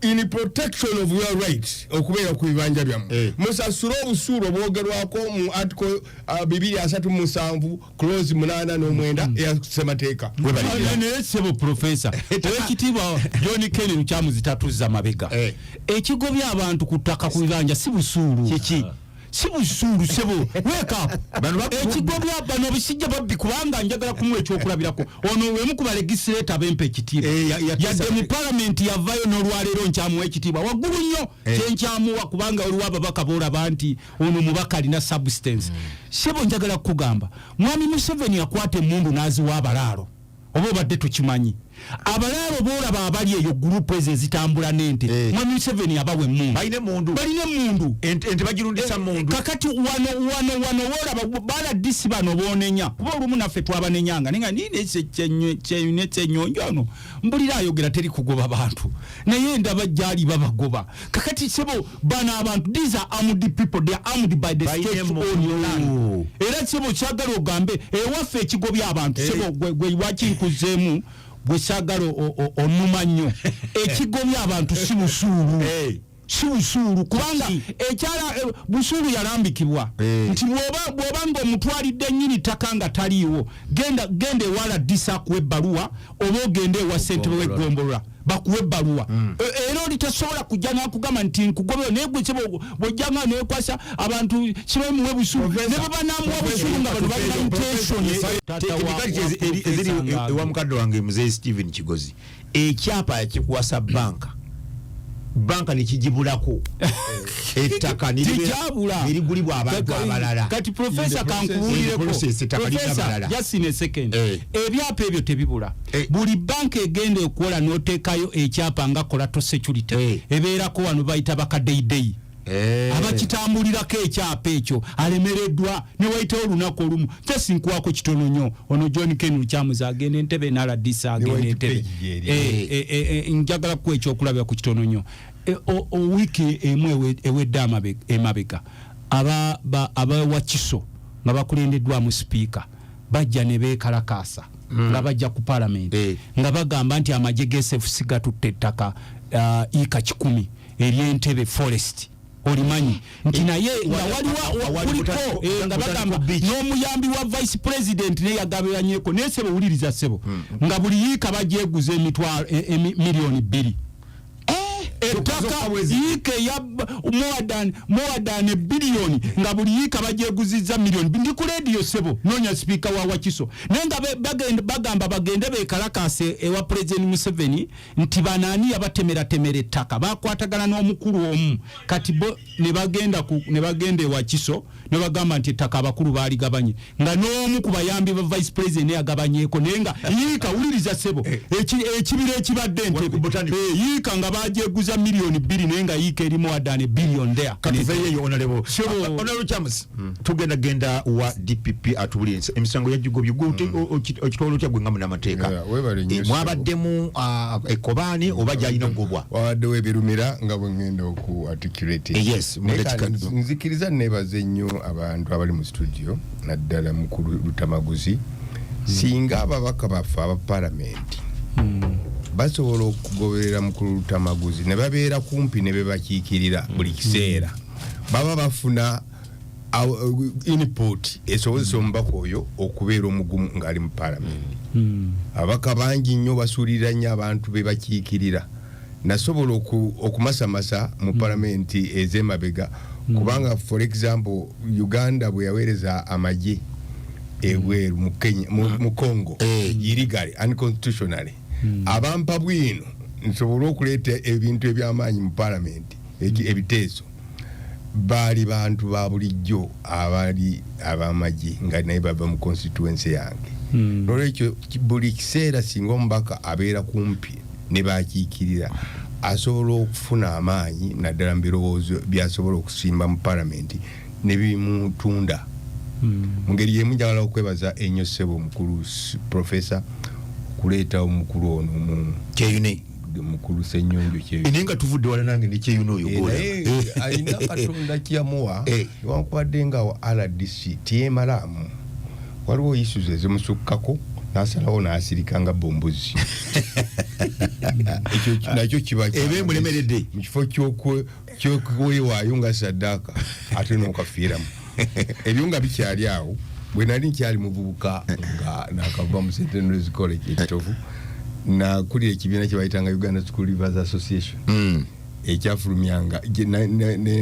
in protection of your rights okubeera ku bibanja byammwe, Eh. musasule obusuulu obwogerwako mu article 237 clause 8 n'omwenda eya ssemateeka. Naye ssebo profesa, owekitiibwa John Ken Lukyamuzi tatuzza mabega. Eh. Ekigobya abantu ku ttaka ku bibanja si busuulu. Kiki? Si busuulu, sebo, wake up. Bano Ekigobya bano obusijja babbi, kubanga njagala kumuwa ekyokulabirako. Ono wemu ku balegislator bempa ekitiibwa, Eh, yadde mu palamenti yavayo n'olwaleero nkyamuwa ekitiibwa waggulu nnyo. Eh. Kyenkyamuwa kubanga waliwo ababaka boolaba nti ono mubaka alina substance. Sebo, njagala kukugamba, mwami Museveni yakwata emundu n'aziwa abalaalo. Oba obadde tukimanyi, abalaalo boolaba abali eyo, gurupu ezo ezitambula n'ente, Eh. mwami Museveni abawa emundu. Balina emundu. Balina emundu. Ente bagirundisa mundu. Kakati wano wano wano wolaba baladisi bano bonenya, kuba olumu naffe twabanenyanga, naye nga nine Ssenyonjo ono mbulira ayogera teri kugoba bantu, naye ndaba gyali babagoba. Kakati sebo, bano abantu, these are armed people, they are armed by the Balina state emundu. on your land. Era sebo, kyagala ogambe ewaffe ekigobya abantu, Eh. sebo, gwe lwaki nkuzeemu gwe kyagala onuma nnyo, ekigobya abantu si busuulu. Eh. Si busuulu, kubanga ekyala busuulu yalambikibwa Eh. nti bw'oba nga omutwalidde nnyini ttaka nga taliiwo, genda genda ewala disa akuwa ebbaluwa, oba ogende ewa ssentebe w'eggombolola bakuwa ebbaluwa. Era oli tasobola kujja nakugamba nti nkugobeo, naye gwe sebo bw'ojja nga nekwasa abantu sibamuwe busuulu, ne bwe banamuwa busuulu nga bano balina intention. Technicalities eziri ewa mukadde wange muzeeyi Stephen Kigozi, ekyapa yakikuwasa banka, banka nekigibulako ettaka Tekyabula. nerigulibwa abantu abalala. Kati profesa, In the process- kankubuulireko. In the process, ettaka Professor, lirina abalala. just in a second, Eh. ebyapa ebyo tebibula. Eh. Buli banka egenda okukola n'oteekayo ekyapa nga collateral security, Eh. ebeerako wano bayita bakadeideyi Eh. abakitambulirako ekyapa ekyo alemereddwa newayitawo olunaku olumu. Kyesinkuwako kitono nnyo. Ono John Ken Lukyamuzi agenda Entebe, naladisa agenda white Entebe. page gyeri. Eh, njagala kuwa ekyokulabira ku kitono nnyo. Wiiki emu ewedde emabega, abawakiso nga bakulembeddwamu sipiika bajja ne beekalakaasa nga bajja ku palamenti, Eh. nga bagamba nti amagye ga SFC gatutte ettaka ika 100 ery'Entebe forest. Olimanyi nti naye nga waliwo awali kuliko nga butandika bagamba beach. N'omuyambi wa vice president naye yagabiranyeko. Naye sebo, wuliriza sebo, nga buli yiika bagyeguza emitwalo 2 miliyoni. Ettaka Zokka bwezi. yiika eya more than ebiliyoni, nga buli yiika bagyeguziza miliyoni. Ndi ku rediyo sebo, noonya sipiika wa Wakiso, naye nga bagamba bagende bekalakase ewa President Museveni nti banaani yabatemeratemera ettaka, bakwatagana n'omukulu omu. Kati bo ne bagenda ewakiso ne bagamba nti ettaka abakulu baaligabanye, nga n'omu ku bayambi ba vice president naye yagabanyeko. Naye nga yiika, wuliriza sebo, ekibira ekibadde Entebe, Botanic. yiika nga bagyeguza 2 miliyoni, naye nga yiika erimu more than billion there. Katuveeyo, honorable. Sure. Honorable Charles, tugenda genda wa DPP atubulire emisango yagigobye. Gwe okitwala otya gwe nga munnamateeka? Yeah, weebale nnyo, Eh, mwabaddemu ekobaani oba gyalina okugobwa? Wabaddewo ebirumira nga bwe ngenda oku articulate. Eh, yes, mu Naye dakiika kandi nzikiriza nebaze nnyo abantu abali mu studio, naddala mukulu Lutamaguzi. Singa ababaka baffe aba palamenti basobola okugoberera mukulu Lutamaguzi ne babeera kumpi ne bebakiikirira buli kiseera, baba bafuna input esobozesa omubaka oyo okubeera omugumu ng'ali mu palamenti. Ababaka bangi nnyo basuulirira nnyo abantu be bakiikirira. Nasobola okumasamasa mu palamenti ez'emabega, kubanga for example Uganda bwe yaweereza amagye ebweru mu Kenya, mu Congo, Eh. illegally, unconstitutionally, abampa bwino nsobole okuleeta ebintu ebyamaanyi mu palamenti, ebiteeso. Baali bantu ba bulijjo abaali ab'amagye nga naye bava mu constituency yange. Nolwekyo buli kiseera singa omubaka abeera kumpi ne bakiikirira, asobola okufuna amaanyi, naddala mu birowoozo byasobola okusimba mu palamenti ne bimutunda. Mu ngeri yemu njagala okwebaza ennyo ssebo omukulu profesa okuleeta omukulu ono mu Kyeyune. Mukulu Ssenyonjo Kyeyune. Naye nga tuvudde wala nange ne Kyeyune oyo. Eh, gwola. Naye alina Katonda kyeyamuwa. Eh. Newankubadde nga wa RDC tyemalaamu, waliwo issues ezimusukkako nasalawo nasirika nga bombuzi. Ekyo nakyo kiba Eba emulemeredde. Mu kifo ky'okwewaayo nga saddaaka, ate n'okafiiramu. Ebyo nga bikyali awo, bwe nali nkyali muvubuka nga nakava mu St Andrews College ekitovu, nakulira ekibiina kye bayitanga Uganda School Leavers Association, ekyafulumyanga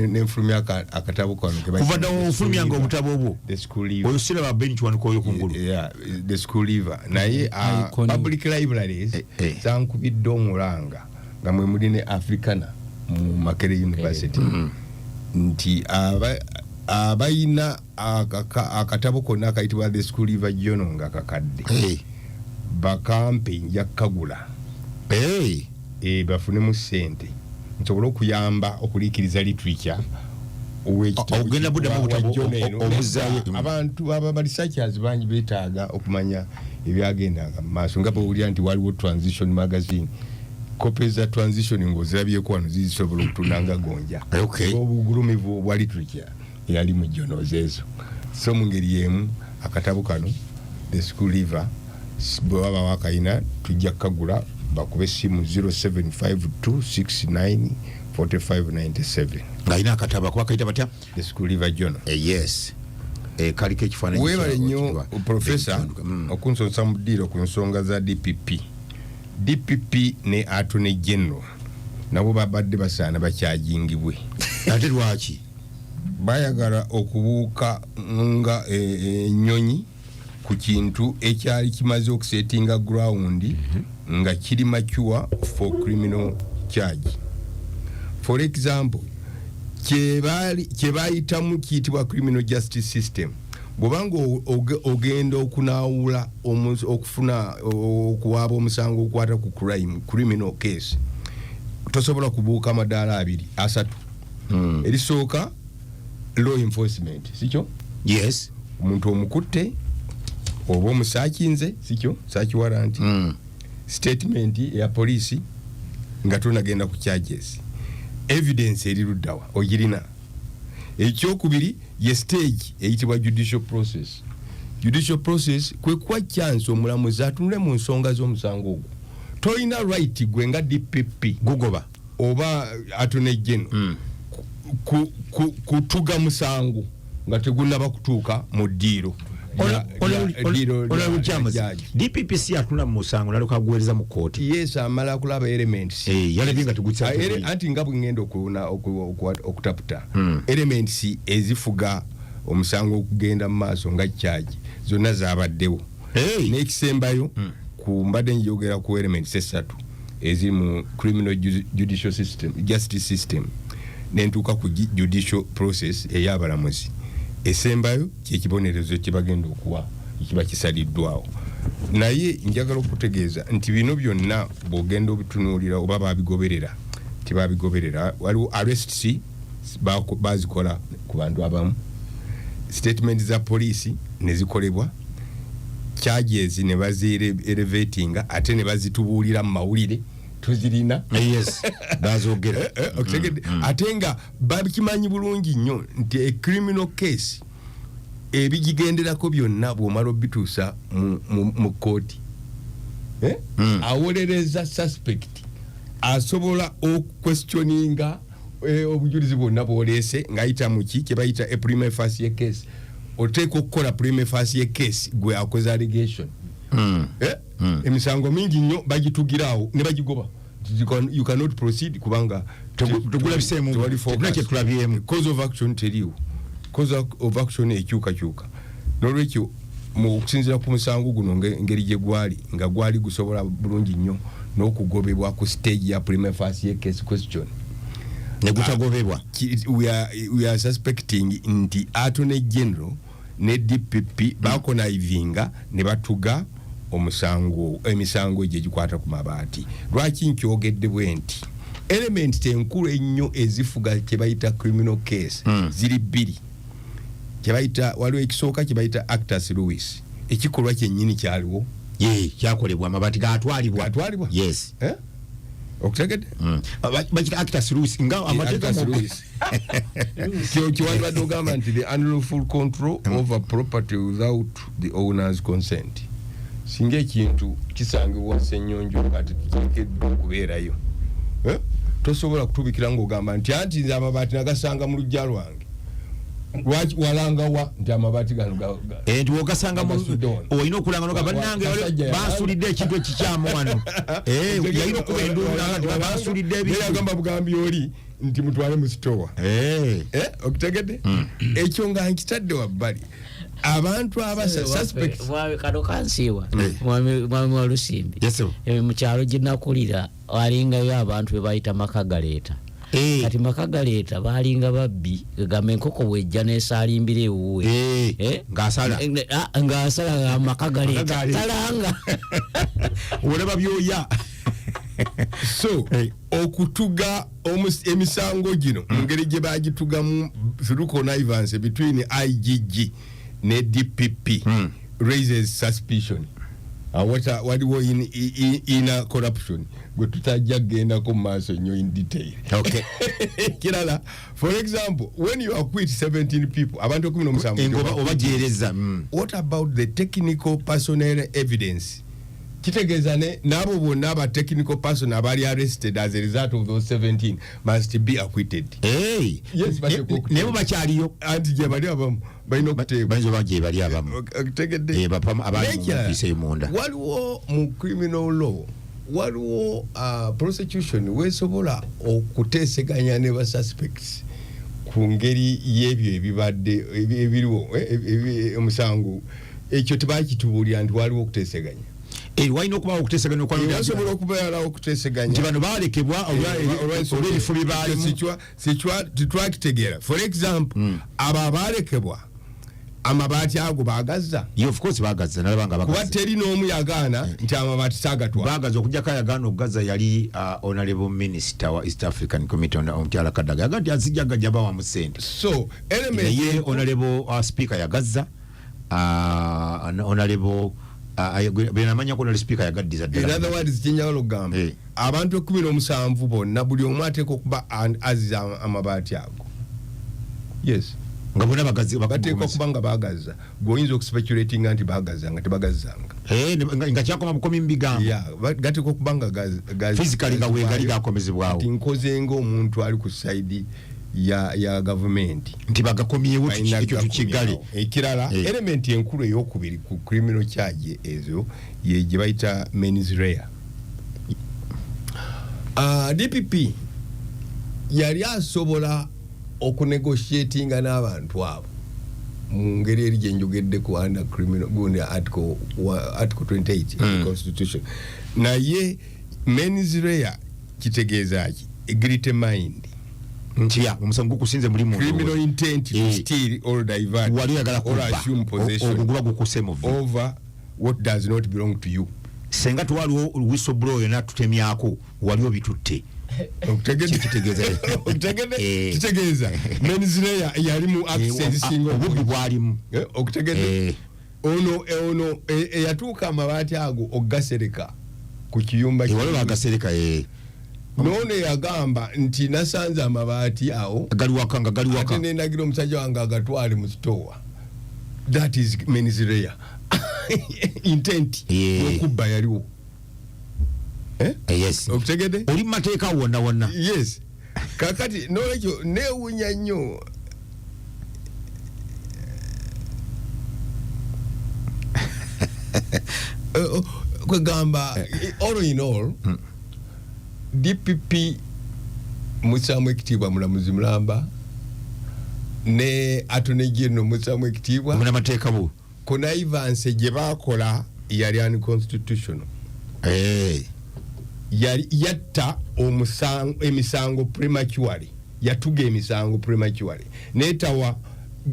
nenfulumya akatabo kano ke bayita Kuva dda ofulumyanga obutabo obwo? The School Leaver. Oyo siraba Ben Kiwanuka oyo kungulu. Yeah, The School Leaver. Naye Iconic. public libraries Eh, eh. zankubidde omulanga, nga mwe muli ne Africana mu Makerere University, nti abayina akatabo konna akayitibwa The School Leaver Journal nga kakadde, bakampe, nja kukagula. Bafunemu ssente nsobole okuyamba okuliikiriza literature. Ogenda buddamu obutabo obuzzaayo. Abantu aba researchers bangi betaaga okumanya ebyagendanga mu maaso, nga bwowulira nti waliwo Transition magazine. Kope za Transition ng'ozirabyeko wano zisobola okutunda nga gonja, obugulumivu bwa literature eyali mu journals ezo. So mu ngeri yemu akatabo kano The School Leaver, bwe baba wakayina tujja kukagula, bakube essimu 0752694597. Ng'alina akatabo akuba kayita batya? The School Leaver Journal. Yes, kaliko ekifaananyi Weebale kyabwe nnyo kitibwa profesa Ben Kiwanuka. Okunsonsa mu ddiiro ku nsonga za DPP. DPP ne Attorney General nabo babadde basaana bakyajingibwe. Ate lwaki? Bayagala okubuuka nga ennyonyi ku kintu ekyali kimaze okusettinga ground nga kiri mature for criminal charge. For example, kyebayitamu kiyitibwa criminal justice system. Bwobanga ogenda okunaawula okufuna okuwaaba omusango okwata ku crime, criminal case, tosobola kubuuka amadaala abiri asatu. Erisooka law enforcement, sikyo? Yes. Omuntu omukutte oba omusakinze, sikyo? Search warrant, statement ya poliisi, nga tonagenda ku charges. Evidence eri luddawa? Ogirina? Ekyokubiri ye stage eyitibwa judicial process. Judicial process kwe kuwa chance omulamuzi atunule mu nsonga z'omusango ogwo. Tolina right gwe nga DPP gugoba oba attorney general kutuga musango nga tegunaba kutuuka mu ddiiro ddiiro Honorable James, lya judge. DPP atula mu musango nalyoka aguweereza mu kooti. Yes, amala kulaba elements. Yalabye nga tegukisa. Anti nga bwe ngenda okutaputa elements ezifuga omusango okugenda mu maaso nga charge, zonna zabaddewo. Hey. N'ekisembayo, ku mbadde njogera ku elements esatu eziri mu criminal judicial system, justice system, nentuuka ku judicial process ey'abalamuzi. Esembayo kyekibonerezo kyebagenda okuwa ekiba kisaliddwawo. Naye njagala okutegeeza nti bino byonna bw'ogenda obitunuulira, oba babigoberera tibabigoberera, waliwo arrests bazikola ku bantu abamu, statement za poliisi nezikolebwa, charges ne bazielevatinga, ate ne bazitubuulira mu mawulire, tuzirina. Yes, bazogera. Okitegedde? Ate nga bakimanyi bulungi nnyo nti a criminal case ebigigenderako byonna bw'omala obituusa mu kooti, eh? Awolereza suspect asobola okuquestioninga obujulizi bwonna bwoleese ng'ayita muki kye bayita a prima facie case. Oteeka okukola prima facie case gwe akoze allegation. Eh? Emisango mingi nnyo bagitugiraawo ne bagigoba. You cannot proceed kubanga Tegulabiseemu. tewali focus. Tetulina kye tulabyemu. Cause of action teriiwo. Cause of action ekyukakyuka. Nolwekyo mu kusinziira ku musango guno, engeri gye gwali nga gwali gusobola bulungi nnyo n'okugobebwa ku stage ya prima facie case question. Negutagobebwa. We are suspecting nti Attorney General ne DPP bakonnivinga ne batuga omusango, emisango egyo egikwata ku mabaati. Lwaki nkyogedde bwe nti? Element enkulu ennyo ezifuga kye bayita criminal case ziri bbiri. Kyebayita, waliwo ekisooka kye bayita actus reus, ekikolwa kyennyini kyaliwo. Ye kyakolebwa, amabaati gatwalibwa. Gatwalibwa. Yes. Eh? Okutegedde? Bakita actus reus nga amateeka. Actus reus. Kyewandibadde ogamba nti the unlawful control over property without the owner's consent. Singa ekintu kisangibwa Ssenyonjo nga tekiteekeddwa okubeerayo, eh? Tosobola kutubikira ng'ogamba nti anti nze amabaati nagasanga mu luggya lwange. Lwaki walangawa nti amabaati gano Eh, nti wogasanga Agasudde wano. olina okulanga noga bannange Kasajja yalanga. bansulidde ekintu ekikyamu wano. Eh, yalina okuba enduulu nti bansulidde Naye ebintu. yagamba bugambi oli nti mutwale mu sitowa. Eh. Eh, okutegedde? Ekyo nga nkitadde wabbali, abantu abasa suspects. Mwami kano kansiiwa. Eh. Mwami Walusimbi. Yes, sir. Eh, mu kyalo gye nakulira walingayo abantu be bayita makagaleeta. Eh. Kati makagaleeta balinga babbi, gamba enkoko bwejja nesaalimbira ewuwe. Eh, Eh? ng'asala. Eh, ah, ng'asala makagaleeta. Makagaleeta. Talanga. Olaba byoya. So Eh. okutuga emisango gino mu ngeri gye bagitugamu through connivance between IGG ne DPP raises suspicion. Waliwo ina corruption gwe tutajja kugendako mu maaso nnyo in detail. Okay. Kirala, for example, when you acquit 17 people, abantu 17, engoba oba gyereza. What about the technical personnel evidence? Kitegeeza ne n'abo bonna aba technical person abali arrested as a result of those 17 must be acquitted. Hey. Yes, bateekwa Naye bo bakyaliyo. Anti gye bali abamu balina okuteebwa. Bayinza oba gye bali abamu. Okutegedde? Eh, abali mu N'ekirala, ofiisi eyo munda. Waliwo mu criminal law, waliwo prosecution wesobola okuteeseganya ne ba suspects ku ngeri y'ebyo ebibadde ebiriwo, omusango. Ekyo tebakitubuulira nti waliwo okuteeseganya. Eh, walina okubawo okuteeseganya. Wasobola okubeerawo okuteeseganya. Nti bano balekebwa olw'ebifo bye baalimu. Tetwakitegeera. For example, abo abalekebwa amabaati ago bagazza? Yeah, of course bagaza, nalaba nga kuba bagaza. Teri n'omu yagaana nti amabaati sagatwala. Bagaza, okujjako ayagaana okugaza yali honorable minister wa East African Committee, omukyala Kadaga, yagaa nti azijja gajja bawamu sente. So element Naye honorable speaker yagazza, honorable benamanya ko honorable speaker yagaddiza In ddala. other words, kyenjagala okugamba, Eh. abantu 17 bonna, buli omu ateeka okuba azza amabaati ago, yes. Nga bonna bagazi. Bateekwa okuba nga bagaza. Gweoyinza okuspeculatinga nti bagaza nga tebagazanga. Eh, nga kyakoma bukomi mu bigambo. Yeah, gateekwa okuba nga Physically nga weegali gakomezebwawo. Kati nkoze ng'omuntu ali ku side ya gavumenti. Nti bagakomyewo. Balina ekyo tukiggale. gakomyawo. Ekirala, Eh. element enkulu eyokubiri ku criminal charge ezo ye gye bayita mens rea. DPP yali asobola okunegotiatinga n'abantu abo mu ngeri eri gyenjogeddeko under criminal gundi article 28 of the constitution. Naye mens rea kitegeeza ki? Guilty mind. Nti ya omusango gukusinze muli muntu. Criminal intent to Eh. steal or divert wali oyagala or kubba. assume possession Ogwo guba gukuse mu vvi. over what does not belong to you. Senga tewaliwo whistleblower yonna tutemyako, wali obitutte. Okutegedde? Kitegeeza. Okutegedde? Eh. Kitegeeza mens rea yali mu acts ezisinga obubbi obungi. bwalimu. Eh, okutegedde? Eh. Ono eyatuuka amabaati ago okugasereka ku kiyumba Wali bagasereka, eh. Noono eyagamba nti nasanze amabaati awo gali waka nga gali ate waka nendagira omusajja wange agatwale mu sitowa, that is mens rea, intent okubba yaliwo. Eh? Eh, yes. Okutegedde? Oli mu mateeka wonna wonna. Yes. Kakati nolwekyo newunya nnyo. Eh, oh, kwegamba all in all, DPP musaamu ekitiibwa, mulamuzi mulamba ne attorney general musaamu ekitiibwa. Munamateeka bo. Connivance gye bakola yali unconstitutional. Eh. Yali yatta emisango prematurely. Yatuga emisango prematurely netawa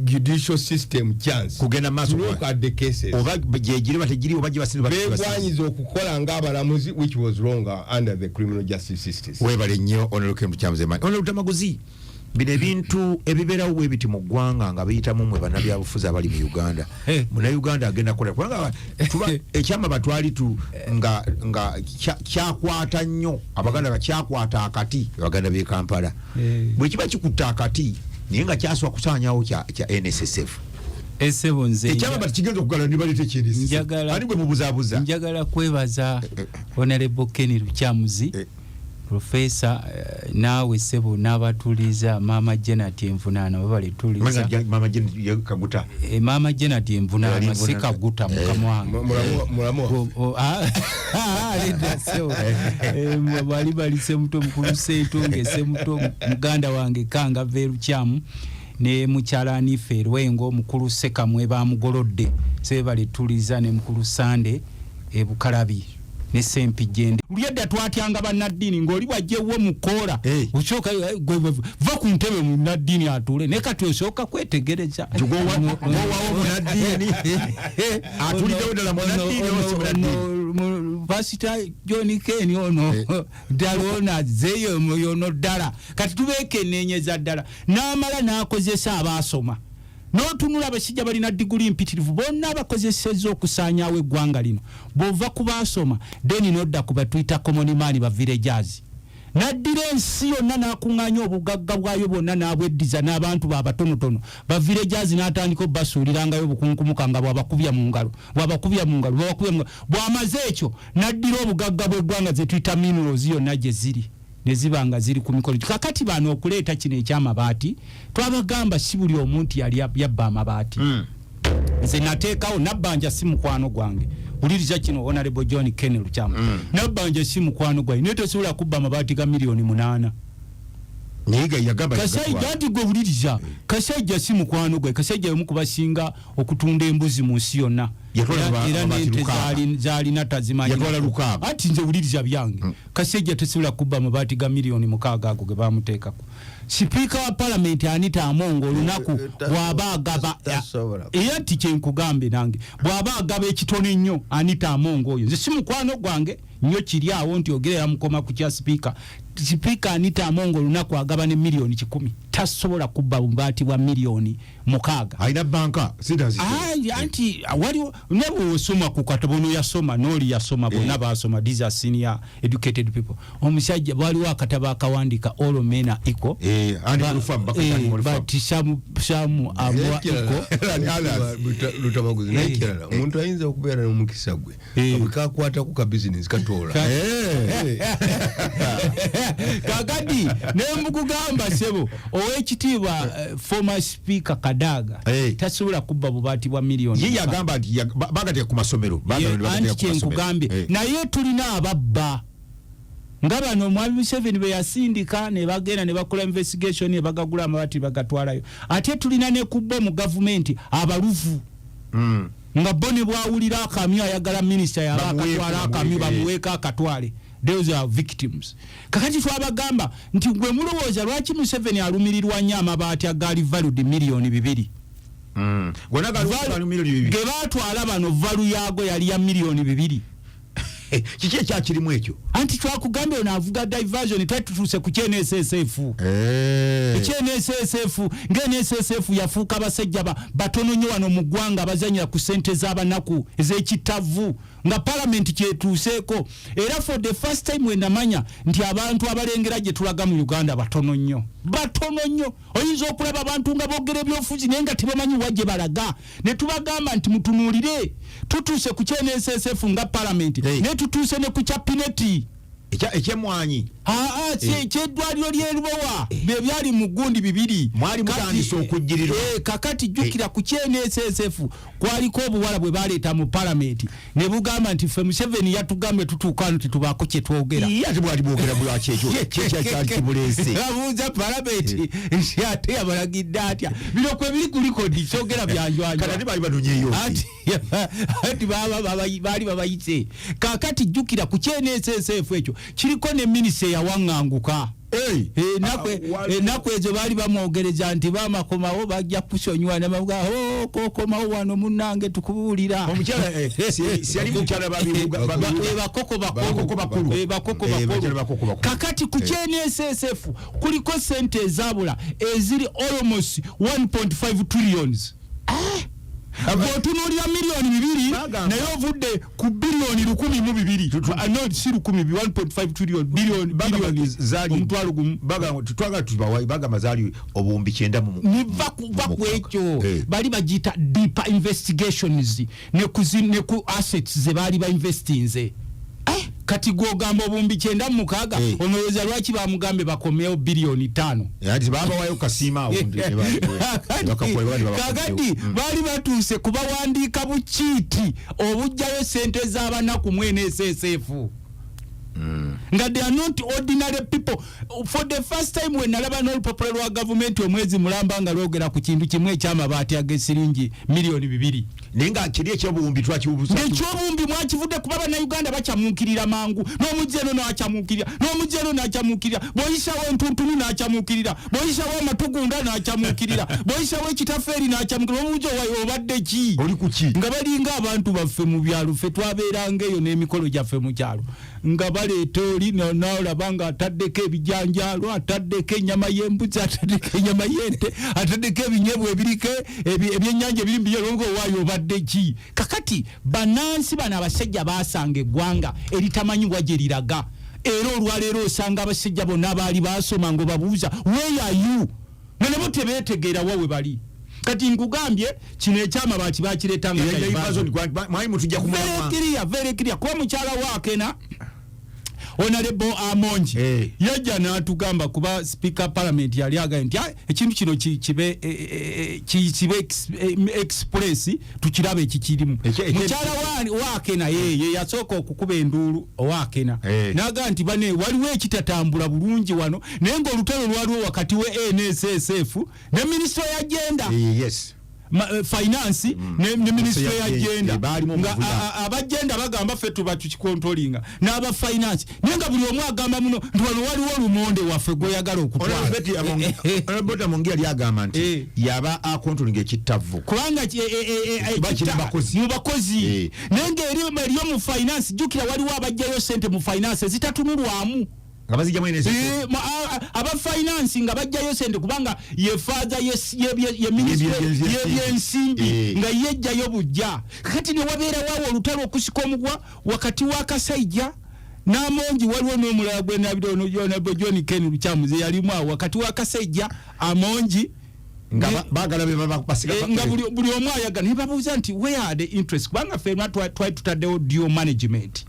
judicial system chance kugenda maaso to look at the cases. Oba gyegiri bategiri oba gyebasiri. Begwanyiza okukola ng'abalamuzi, which was wrong under the criminal justice system. Webale nnyo, Honorable Lukyamuzi. Honorable Lutamaguzi, bino ebintu ebibeerawo bwe biti mu ggwanga nga biyitamu mwe bannabyabufuzi abali mu Uganda, Munnayuganda agenda kukola kubanga tuba ekyama batwali tu nga kyakwata nnyo Abaganda, nga kyakwata akati Abaganda b'e Kampala. Bwe kiba kikutta akati naye nga kyasooka kusaanyawo kya NSSF. Esebo nze ekyama bati kigenda okugala ne baleeta ekyNSSF. Ani gwe mubuzaabuza? Njagala kwebaza Honorable Ken Lukyamuzi, Profesa, naawe sebo n'abatuliza, Maama Jenat Envunaana, webale tuliza. Mama Janet Kaguta. Maama Jenat Envunaana. Yali si Envunaana. Kaguta, mukama wange. Mulamu waffe. Nedda ssebo. Bali bali Semuto, mukulu Sentonge Semuto, muganda wange Kanga Verukyamu ne mukyala Anife Erwengo, mukulu Sekamwe bamugolodde sebale tuliza, ne mukulu Sande ebukalabi ne Sempijende. Luli edda twatyanga bannaddiini ng'oli bwajjewo mukoola osooka gwe va ku ntebe munnaddiini atuule, naye kati osooka kwetegereza. Gwowawo munaddiini atuliddewo ddala munaddiini oba si munaddiini? Pasita John Ken ono ddala ono azzeeyo yono ddala kati tubeekeneenyeza ddala n'amala n'akozesa abaasoma n'otunula abasajja balina diguli mpitirivu bonna abakozesezza okusaanyaawo eggwanga lino. Bw'ova ku baasoma, then nodda ku batuyita common man, ba villagers. N'addira ensi yonna n'akuŋŋaanya obugagga bwayo bwonna n'abweddiza n'abantu babatonotono ba villagers, n'atandika obbasuulirangayo obukunkumuka nga bwabakubya mu ngalo, bwabakubya mu ngalo, bwabakubya mu ngalo. Bw'amaze ekyo n'addira obugagga bw'eggwanga ze tuyita minerals yonna gye ziri ne ziba nga ziri ku mikolo. Kakati bano okuleeta kino ekyamabaati, twabagamba si buli omuntu yali yabba amabaati. Nze nateekawo Nabbanja si mukwano gwange. Wuliriza kino, Honorable John Ken Lukyamu, Nabbanja si mukwano gwange, naye tosobola kubba amabaati ga 8 miliyoni. Naye nga yagamba Kasajja nti gwe wuliriza, Kasajja si mukwano gwe. Kasajja yomu kubasinga okutunda embuzi mu nsi yonna. Yatwala Era amabaati n'ente 6. zaalina tazimanyi. Yatwala 6. Ati nze wuliriza byange, Kasajja tesobola kubba amabaati ga 6 miliyoni ago ge bamuteekako. Sipiika wa Palamenti Anita Amongo olunaku bw'aba agaba Tasobola. Era nti kyenkugambe nange, bw'aba agaba ekitono ennyo, Anita Amongo oyo nze si mukwano gwange nnyo, kiri awo nti ogerera mukoma ku kya sipiika. Sipiika Anita Amongo olunaku agaba ne 100 miliyoni tasobola kubba bubaati bwa 6 miliyoni. Alina banka sente. Anti waliwo ne bwosoma ku katabo, yasoma n'oli yasoma, bonna basoma, these are senior educated people. Omusajja waliwo akatabo akawandika all men are equal. Anti Lufamu, bakatani mu Lufamu. But some are more equal. Lutamaguzi, naye kirala, omuntu ayinza okubeera n'omukisa gwe bwe kakwatako ka bizinesi katoola. Kakati nembukugamba sebo owekitiibwa, former Speaker Kadaga tasobola kubba bubaati bwa miliyoni Ye 6. yagamba nti bagateeka ku masomero. Bagamba nti bagateeka Anti ku masomero. kyenkugambye, naye tulina ababba nga bano omwami Museveni bwe yasindika ne bagenda ne bakola investigation ne bagagula amabaati bagatwalayo. Ate tulina ne kubba mu gavumenti abaluvu nga bo ne bwawulira akamyu ayagala minisita yaba Bamuweeko, akatwala akamyu, bamuweeko, bamuweeko akatwale. Those are victims. Kakati twabagamba nti gwe mulowooza lwaki Museveni alumirirwa nnyo amabaati agaali valued 2 miliyoni? Gonna gali 2 miliyoni. Ge baatwala bano value yaago yali ya 2 miliyoni. Kiki ekyakirimu ekyo? Anti twakugambye ono avuga diversion. Twali tutuuse ku kNSSF. EkyeNSSF, nga NSSF yafuuka abasajja batono nnyo wano mu ggwanga abazanyira ku ssente z'abanaku ez'ekitavu nga palamenti kyetuuseeko. Era for the first time we namanya nti abantu abalengera gye tulaga mu Uganda batono nnyo, batono nnyo. Oyinza okulaba abantu nga boogera ebyobufuzi naye nga tebamanyi wa gye balaga. Ne tubagamba nti mutunuulire, tutuuse ku kNSSF nga palamenti, naye tutuuse ne ku kya Pinetti. Ekyemwanyi. Aa, ekyeddwaliro ly'erubowa bye byali mu gundi bibiri. Mwali mutandise okujjirirwa. Kakati jjukira ku kNSSF kwaliko obuwala bwe baleeta mu palamenti ne bugamba nti ffe Museveni yatugambye tutuuka wano tetubaako kye twogera. Iye ate bwali bwogera bwaki ekyo kyekyali kibuleese? Abuuza palamenti nti ate yabalagidde atya? Bino kwe biri ku likodi, kyogera byanjwanjwa. Kati ate baali banonyeyo. Anti baba baali babayise. Kakati jjukira ku kNSSF ekyo kiriko ne minisita eyawaŋŋanguka. Ennaku ezo baali bamwogereza nti bamakomawo bajja kusonyiwa namaga, oh, kokomawo wano munnange tukubuulira. Bakoko bakulu. Kakati ku kye NSSF kuliko sente ezabula eziri almost 1.5 trillions. Bw'otunuulira 2 miliyoni, naye ovudde ku biliyoni 1,002, no, si lukumi, 1.5 trillion, billion, billion 10,000. Twagala tubawa, bagamba zaali obuwumbi 90 mu Niva kuva ku ekyo. Bali bagiyita deeper investigations ne ku assets ze baali bainvestinze. Kati gwogamba obuwumbi 96, olowooza lwaki bamugambe bakomyewo biliyoni 5? Ati babawayo kasiima awo. Kakati baali batuuse kubawandiika bukiiti obugjayo sente z'abanaku mu NSSF, nga they are not ordinary people. For the first time we nalaba n'olupapula lwa gavumenti omwezi mulamba nga lwogera ku kintu kimu ekyamabaati ag'esiringi miliyoni 2. Naye nga kiri ekyobuwumbi twakibuusa. Ng'ekyobuwumbi mwakivudde, kuba Bannayuganda bakyamuukirira mangu. N'omujja eno n'akyamuukirira, n'omujja eno n'akyamuukirira, bw'oyisawo entuntunu n'akyamuukirira, bw'oyisawo amatugunda n'akyamuukirira, bw'oyisawo ekitafeeri n'akyamuukirira. Omubuuza, owaye obadde ki? Oli ku ki? Nga balinga abantu baffe mu byalo. Ffe twabeeranga eyo n'emikolo gyaffe mu kyalo, nga baleeta oli nolaba nga ataddeko ebijanjaalo, ataddeko ennyama y'embuzi, ataddeko ennyama y'ente, ataddeko ebinyeebwa ebiriko ebyennyanja ebiri mubinyebwa. Owaayo obadde ki? Kakati bannansi bano abasajja basanga eggwanga eritamanyi wa gye liraga. Era olwaleero osanga abasajja bonna abaali basoma nga obabuuza, "Where are you?" nga nabo tebeetegeera wa we bali. Kati nkugambye kino ekyamabaati bakireeta nga diversion. Mwali mutujja. Very clear, very clear, kuba mukyala wa Akena, Honorable Amongi, yajja n'atugamba, kuba Speaker Parliament yali agambye nti, "Ah, ekintu kino kibe kibe express, tukirabe ekikirimu." Mukyala wa Akena ye yasooka okukuba enduulu owakena, n'agamba nti bane waliwo ekitatambula bulungi wano, naye ng'olutalo lwaliwo wakati we NSSF ne minisitule ya gender, finance ne ministry ya gender, Baalimu nga omuvuyo. Aba gender bagamba ffe tuba tukicontrollinga, n'aba finance, naye nga buli omu agamba muno nti wano waliwo olumonde waffe gweyagala okutwala. Honorable Amongi yali agamba nti yaba acontrollinga ekittavu. Kubanga Kiba kiri mu bakozi. Mu bakozi. Naye ng'eri eriyo mu finance, jjukira waliwo abajjayo sente mu finance ezitatunulwamu. Nga bazijjamu NSSF. Aba finance nga bajjayo sente, kubanga ye father ye ministry y'ebyensimbi, nga yejjayo bujja. Kati ne wabeerawo olutalo okusika omugwa wakati wa Kasaija n'Amongi. Waliwo n'omulala gwe nabire ono, Honorable John Ken Lukyamuzi yalimu awo wakati wa Kasaija, Amongi. Nga baagala be basiga. Nga buli omu ayagala. Ne babuuza nti, "Where are the interests?" Kubanga ffenna twali tutaddewo dual management,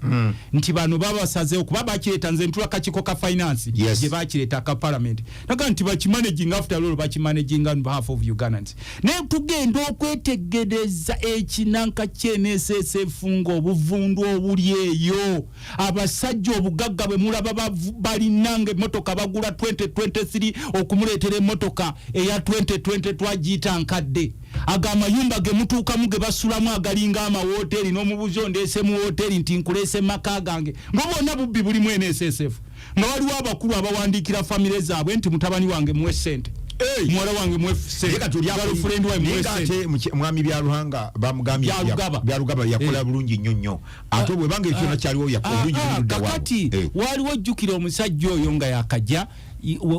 nti bano babasazeewo kuba bakireeta. Nze ntula kakiiko ka finance, gye bakireeta aka parliament, naga nti bakimanaging, after all bakimanaging on behalf of Ugandans. Naye tugenda okwetegereza ekinanka ky'NSSF nga obuvundu obuli eyo, abasajja obugagga bwe mulaba balina, nga emmotoka bagula 2023, okumuleetera emmotoka eya 2020 twagiyita nkadde. Ago amayumba ge mutuukamu ge basulamu agalinga amawoteeri, n'omubuuzi, "Ondeese mu woteeri?" nti, "Nkuleese mu maka gange." Nga bwonna bubbi bulimu NSSF, nga waliwo abakulu abawandiikira famire zaabwe nti, "Mutabani wange muwe sente, muwala wange muwe Naye kati oli girlfriend wange naye muwe nga sente." ate mwami Byaruhanga bamugambye Byarugaba. Byarugaba yakola bulungi nnyo nnyo, ate bwebanga ekyona kyaliwo yakola bulungi nnyo ludda waabwe. Kakati waliwo, ojjukira omusajja oyo nga yakajja,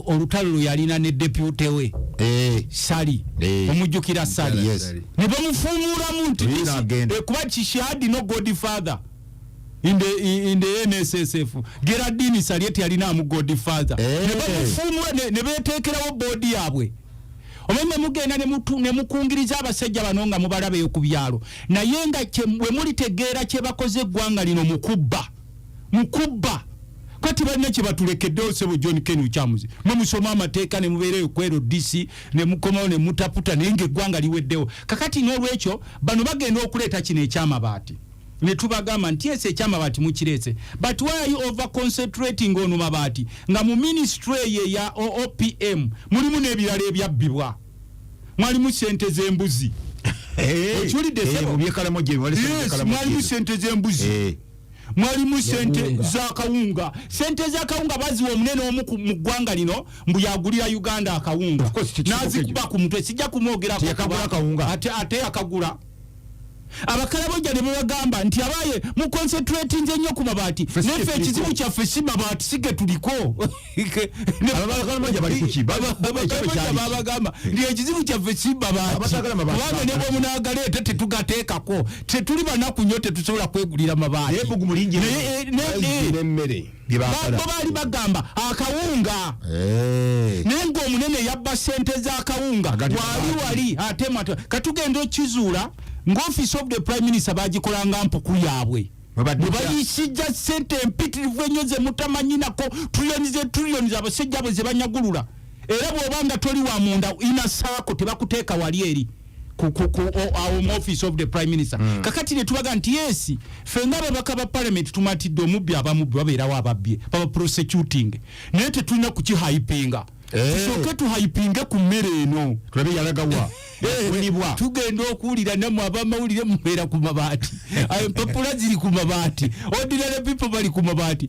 olutalo lwe yalina ne deputy we Sali, omujjukira Sali? Yes. Ne bamufuumuulamu nti Ye n'agenda. kuba she had no godfather in the NSSF. Geraldine Saliet yalinaamu godfather. Ne bamufuumula ne beteekerawo boodi yaabwe. Oba mugenda ne mukungiriza abasajja bano nga mubalabeyo ku byalo, naye nga bwe mulitegeera kye bakoze eggwanga lino mukubba mukubba. Kati balina kye batulekeddewo. Sebo John Ken Lukyamuzi, mwe musoma amateeka ne mubeereyo ku LDC ne mukomawo ne mutaputa, naye ng'eggwanga liweddewo. Kakati n'olwekyo bano bagenda okuleeta kino ekyamabaati, ne tubagamba nti ese ekyamabaati mukireese, but why are you over concentrating on mabaati, nga mu ministry eyo eya OPM mulimu n'ebirala ebyabbibwa, mwalimu sente z'embuzi? Okiwulidde, ssebo? Mu byekalamoja. Yes, mwalimu sente z'embuzi. Mwalimu sente za kawunga. Sente za kawunga baziwa omunene omu mu ggwanga lino mbu yagulira Uganda akawunga, nazikuba ku mutwe, sijja kumwogerako. Ate ate yakagula. Abakalabojja ne babagamba nti abaye mu concentratinze nnyo ku mabaati, neffe ekizibu kyaffe si mabaati, si ge tuliko. Babagamba nti ekizibu kyaffe si mabaati, kubanga ne bwemunaagaleeta tetugateekako, tetuli banaku nnyo, tetusobola kwegulira mabaati. Bo baali bagamba akawunga, naye ng'omunene yabba sente z'akawunga wali wali ate matu. Katugenda okizuula ng'office of the prime minister bagikolanga mpuku yaabwe, bwe bayisijja sente empitirivu ennyo ze mutamanyinako, trillions ze trillions abasajja bwe ze banyagulula. Era bw'oba nga toli wa munda ina saako, tebakuteeka wali eri awo mu office of the prime minister. Kakati ne tubaga nti yes, ffe ng'ababaka ba parliament tumatidde omubbi, abamubbi babeerawo, ababbye baba prosecuting, naye tetulina kukihypinga. Tusooke tuhypinge ku mmere eno. Tulabe yalagawa yafunibwa. Tugenda okuwulira nammwe abamawulire mubeera ku mabaati, empapula ziri ku mabaati, ordinary people bali ku mabaati.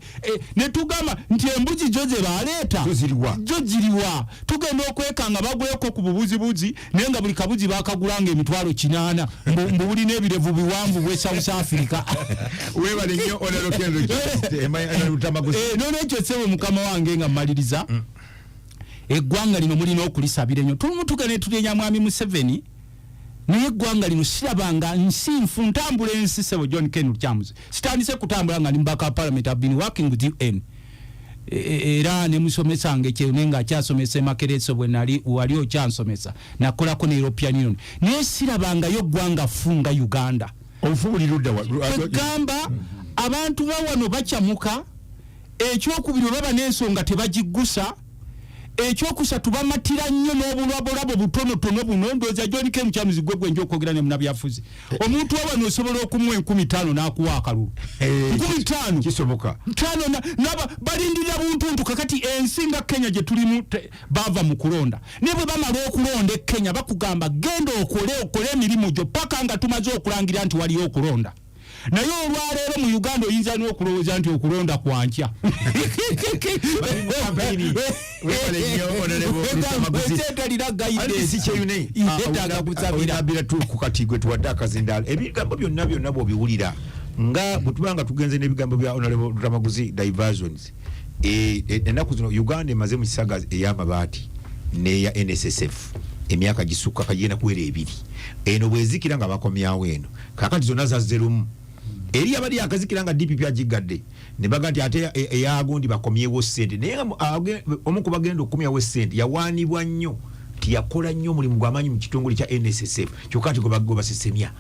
Ne tugamba nti embuzi zo ze baleeta zo ziriwa? Zo ziriwa? Tugenda okwekanga baguleko ku bubuzibuzi, naye nga buli kabuzi bakagulanga 800,000, mbu bulina ebirevu biwanvu bwe South Africa. Webale nnyo, Honorable Kenzo. Nolwekyo ssebo mukama wange, nga mmaliriza, eggwanga lino mulina okulisabira ennyo. Tulimu tugenda tulenya mwami Museveni, naye eggwanga lino sirabanga nsi nfu. Ntambula ensi, sebo John Ken Lukyamuzi, sitandise kutambula nga ndi mubaka wa parliament. I've been working with UN, era ne musomesa kyene nga akyasomesa emakereso, bwe nali wali okyansomesa, nakolako ne European Union, naye sirabangayo ggwanga fu nga Uganda. Obufu buli ludda wa? Kwegamba abantu bawano bakyamuka. Ekyokubiri, baba n'ensonga tebagiggusa. Ekyokusatu, bamatira nnyo n'obulwabolabo butonotono buno. Ndowooza John Ken Lukyamuzi, gwe gwenja okwogera ne munabyafuzi, omuntu wawano osobola okumuwa 5,000 n'akuwa akalulu. 5,000. Kisoboka. Ntano naba balindirira buntuntu. Kakati ensi nga Kenya gye tulimu, bava mu kulonda, naye bwe bamala okulonda e Kenya bakugamba genda okole, okole emirimu gyo paka nga tumaze okulangira nti waliyo okulonda. Naye olwaleero mu Uganda oyinza n'okulowooza nti okulonda kwankya. Webale nnyo, Honorable Lutamaguzi. Etalina RDC Kyeyune, yeetaaga kusabira. Abira tu ku kati gwe tuwadde akazindaalo. Ebigambo byonna byonna bw'obiwulira, nga bwe tuba nga tugenze n'ebigambo bya Honorable Lutamaguzi, diversions. Ennaku zino Uganda emaze mu kisaga ey'amabaati n'eya NSSF emyaka gisukka kagenda kuwera 2. Eno bwezikira nga bakomyawo eno. Kakati zonna zazze lumu eri abali akazikira nga DPP agigadde, ne baga nti ate eyagundi bakomyewo ssente, naye nga omu ku bagenda okukomyawo essente yawaanibwa nnyo nti yakola nnyo omulimu gw'amaanyi mu kitongole kya NSSF, kyokka ati gwe basesemya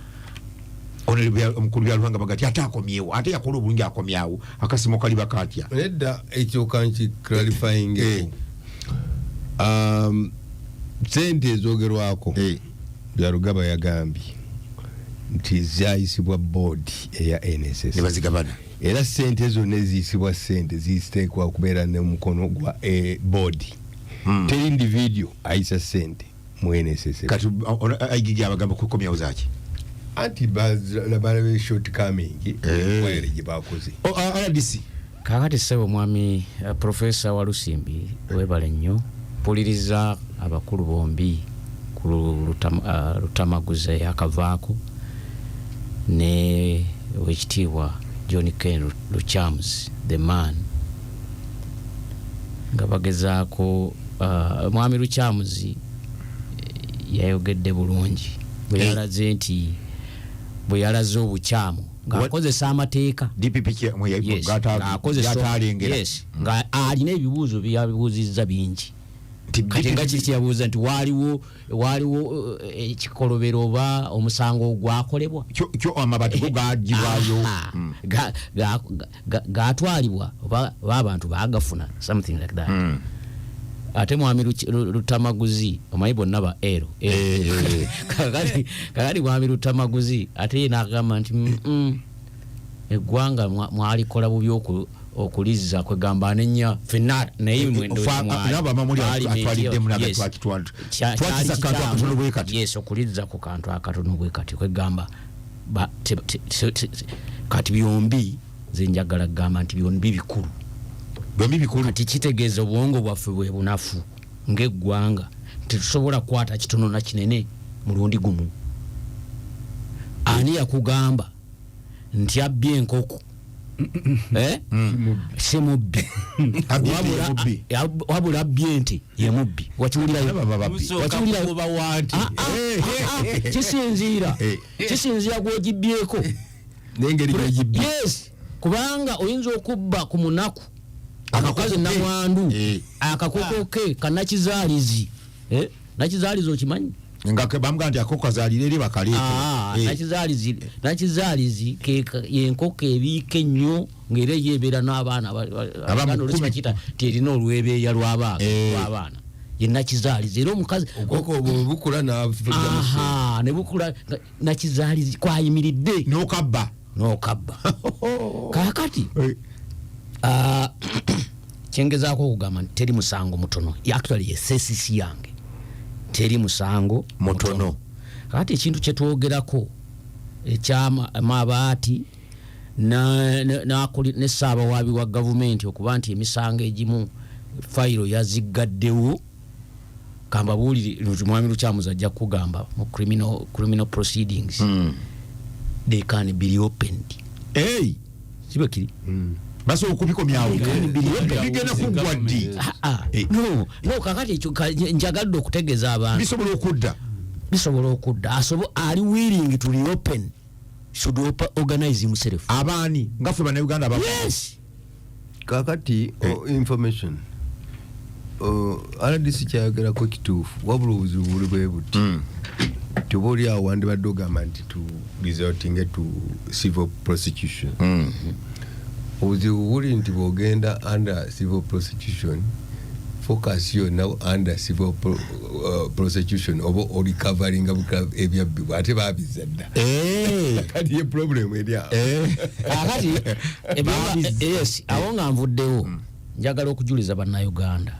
omukulu Byaluhanga, baga ti ate akomyewo, ate yakola obulungi akomyawo, akasimo kaliba katya? Nedda, ekyo kanki clarifying. Sente ezogerwako, Byarugaba yagambye nti zayisibwa board eya NSS ne bazigabana. Era sente zonna eziyisibwa, sente ziteekwa okubeera n'omukono gwa board. Teri individual ayisa sente mu NSS. Kati IGG abagamba kukomyawo zaki? Anti balabe shortcoming enquiry gye bakoze. Oh, RDC. Kakati ssebo mwami Profesa Walusimbi, webale nnyo mpuliriza abakulu bombi ku Lutamaguzi yakavaako ne wekitiibwa John Ken Lukyamuzi the man, nga bagezaako. Mwami Lukyamuzi yayogedde bulungi bwe yalaze nti bwe yalaze obukyamu ng'akozesa amateeka. DPP Yes, gatalengera. Yes, nga alina ebibuuzo byabibuuzizza bingi. Nti Kati nga DPP kiri kyeyabuuza nti waaliwo ekikolobero oba omusango ogwakolebwa. Kyo amabaati go gagibwayo. Aha. Gatwalibwa oba abantu bagafuna, something like that. Ate mwami Lutamaguzi, omanyi bonna ba ero. Kakati mwami Lutamaguzi ate ye n'agamba nti eggwanga mwalikola bubi okulizza, kwegamba anenya fenna, naye mwe ndowooza Nabo abamuli parliament atwaliddemu naga yes. Twakiza Kyali kantu kikyamu. akatono bwe kati. Yes, okulizza ku kantu akatono bwe kati, kwegamba kati byombi. Nze njagala kugamba nti byombi bikulu. Byombi bikulu. Kati kitegeeza obwongo bwaffe bwe bunafu ng'eggwanga, tetusobola kukwata kitono na kinene mulundi gumu. Ani yakugamba nti abbye enkoko Eh? Si mubbi? Abbye ente Wabula- ye mubbi. Wabula abbye ente ye mubbi, wakiwulirayo? Aba bababbi. Musooka Wakiwulirayo? kugoba wanti. Ah, ah, ah, ah, kisinziira kisinziira gwogibyeko N'engeri gyegibbye. Yes, kubanga oyinza okubba ku munaku akakozi Akakoko ke. namwandu, akakoko ke kanakizaalizi. Eh, nakizaalizi okimanyi? Nga bamugaa nti ako kazaalire eri bakaleete. Ah, nakizaalizi yenkoko ebiika ennyo, ng'era yo ebeera n'abaana Aba mu abaana oluusi 10. bakiyita nti erina olwebeeya lw'abaana, ye nakizaalizi. Era omukazi Obukoko obwo bukula nafujjamu. Aha, ne bukula nakizaalizi kwayimiridde. N'okabba. N'okabba. Kaakati ah, kyengezaako okugamba nti teri musango mutono. Actually, ye thesis yange, teri musango Mutono. Kakati ekintu kyetwogerako ekyamabaati ne ssaabawaabi wa gavumenti okuba nti emisango egimu fayiro yaziggaddewo, kambabuulire nti mwami Lukyamuzi ajja kugamba mu criminal proceedings, they can be reopened. Hey, sibe kiri? Basobola okubikomyawo? Bigenda kuggwa ddi? Ah, ah. No, kakati ekyo njagadde okutegeeza abantu. Bisobola okudda? Bisobola okudda. Ali willing to reopen should organize himself. Abaani? Nga ffe Bannayuganda aba Yes. Kakati information, RDC kyayogerako kituufu, wabula obuzibu buli bwe buti ti oba oli awo wandibadde ogamba nti tu resulting to civil prosecution. Obuzibu buli nti bwogenda under civil prosecution, focus yonna under civil prosecution oba orecoveringa ebyabbibwa ate babizza dda. Kati ye problem eri awo. Kakati yes, awo nga nvuddewo, njagala okujuliza Bannayuganda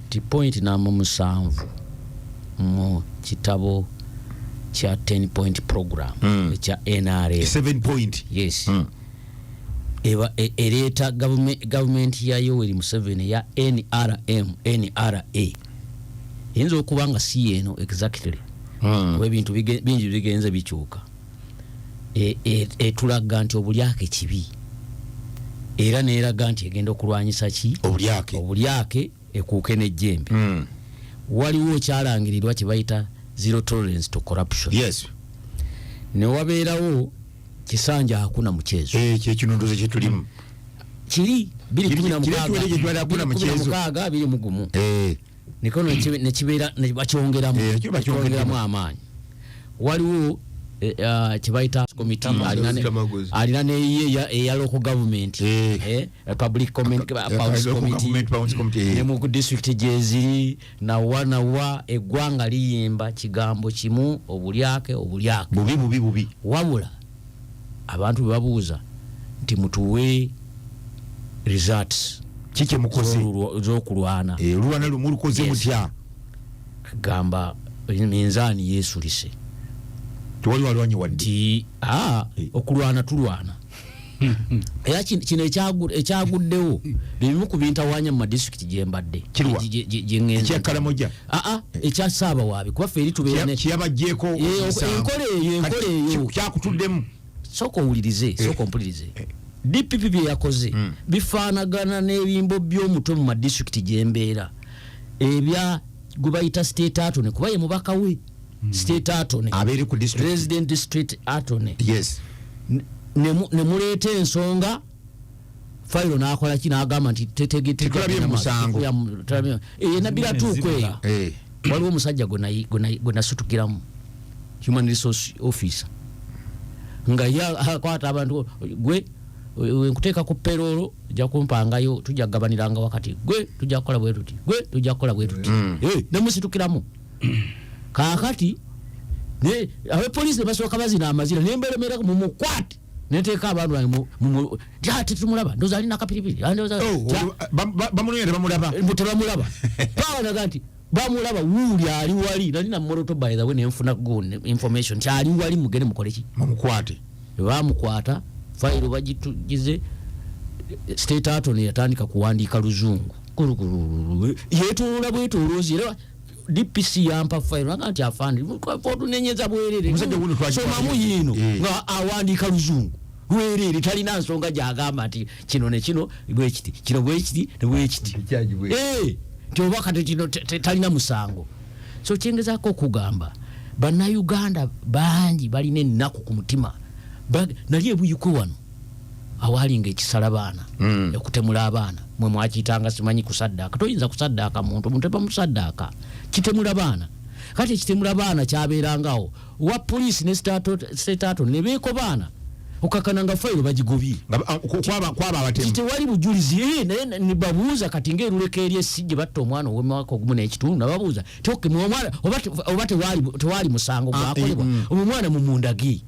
nti point namba 7 mu kitabo kya 10 point program ekya NRA, 7 point. Yes, eba ereeta gavumenti ya Yoweri Museveni ya NRM NRA, eyinza okuba nga si yeeno exactly, kuba ebintu bingi bigenze bikyuka. Etulaga nti obulyake kibi, era neeraga nti egenda okulwanyisa ki? Obulyake. Obulyake, ekuuke n'ejjembe. Waliwo ekyalangirirwa kye bayita zero tolerance to corruption. Ne wabeerawo kisanja hakuna mchezo. Eh, kyekinunduzo kyetulimu. Kiri Kiri ekiwere kye twali hakuna mchezo. 2016 21, nikono nekibeera bakyongeramu. Ekyo bakyongeramu. Bakyongeramu amaanyi. Waliwo kyebayita committee, Tamagozi. alina neyiye eya local government, public powers local committee, government powers committee, ne mu district gyeziri nawa nawa. Eggwanga liyimba kigambo kimu, obulyake, obulyake. Bubi, bubi, bubi. Wabula abantu bwe babuuza nti mutuwe results, Kiki mukoze? z'okulwana. Olulwana lumu lukoze Yes. mutya? Gamba minzaani yeesulise. Tewali walwanyi wadde. Nti okulwana tulwana, era kino ekyaguddewo bimu ku bintawanya mu madisitulikiti gyembadde. Kirwa? Gye ŋŋenze. Ekyakalamojja? Aa, ekya Ssaabawaabi, kuba ffe eri tubeera Kiyabajjeeko omusango. Enkola eyo, enkola Kati eyo. Kyakutuddemu. Sooka owulirize, sooka ompulirize. DPP bye yakoze bifaanagana n'ebimbo by'omutwe mu madisitulikiti gyembeera, ebya gwe bayita state attorney, kuba ye mubaka we state attorney Abeere ku district. Resident district attorney. Ne muleeta ensonga, fayiro n'akola ki? N'agamba nti Tetulabye musango. Nabiratuuku eyo. Waliwo omusajja gwe nasutukiramu, human resource officer, nga ye akwata abantu, gwe nkuteeka ku payroll, ojja kumpangayo, tujja kugabaniranga wakati, gwe tujja kukola bwe tuti, gwe tujja kukola bwe tuti. Nemusitukiramu. Kaakati abepoliisi ne basooka bazina amazina, nemberemerako mumukwate, neteeka abantu bange nti, "Ah, tetumulaba, ndowooza alina akapiripiri." Ah, Oh, bamunoonya tebamulaba. Mbu tebamulaba. Pawanaga nti bamulaba, wuuli ali wali, nalina moroto by the way, nenfuna gun information nti ali wali, mugende mukole ki? Mumukwate. Bamukwata, fayiro bagitugize. State Attorney yatandika kuwandiika luzungu Kulukulu. Yeetoloola bwetoloozi, era DPC yampa fayiro aga nti afande otunenyeza bwerere. Omusajja wuno Somamu yiino. Eh. Nga awandiika luzungu lwerere, talina nsonga gyagamba nti kino ne kino bwekiti, kino bwekiti ne bwekiti. Ekyaji bwe- Eh, nti oba kati kino talina musango. So kyengezaako okugamba, Bannayuganda bangi balina ennaku ku mutima. Nali ebuyikwe wano awalinga ekisala baana, okutemula abaana, mwe mwakiyitanga simanyi kusaddaaka. Toyinza kusaddaaka muntu, omuntu tebamusaddaaka. Kitemula baana. Kati ekitemula baana kyabeerangawo wa poliisi ne State Attorney ne beeko baana okakana nga fayiro bagigobye. Nga kwaba abatemu. Tewali bujulizi. Eh, naye nibabuuza kati nga eruleka eri esijje batta omwana ow'emwaka ogumu n'ekitundu, nababuuza ti okay, omwana oba tewali musango gwakolebwa, omwana mumundagi.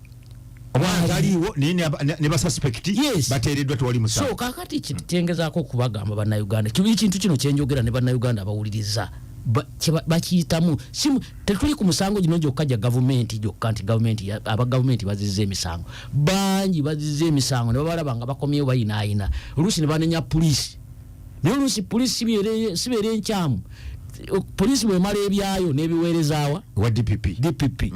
Omwana taliiwo, naye ne basuspect Yes. bateereddwa, tewali So musango. kakati kyengezaako okubagamba Bannayuganda, ekintu kino kyenjogera ne Bannayuganda abawuliriza bakiyitamu. Tetuli ku musango gino gyokka gya gavumenti gyokka, nti gavumenti aba gavumenti bazizza emisango bangi, bazizza emisango ne babalaba nga bakomyewo bayinaayina, oluusi ne banenya puliisi, naye oluusi puliisi sibeera enkyamu. Puliisi bwemala ebyayo n'ebiweerezaawa wa DPP. DPP.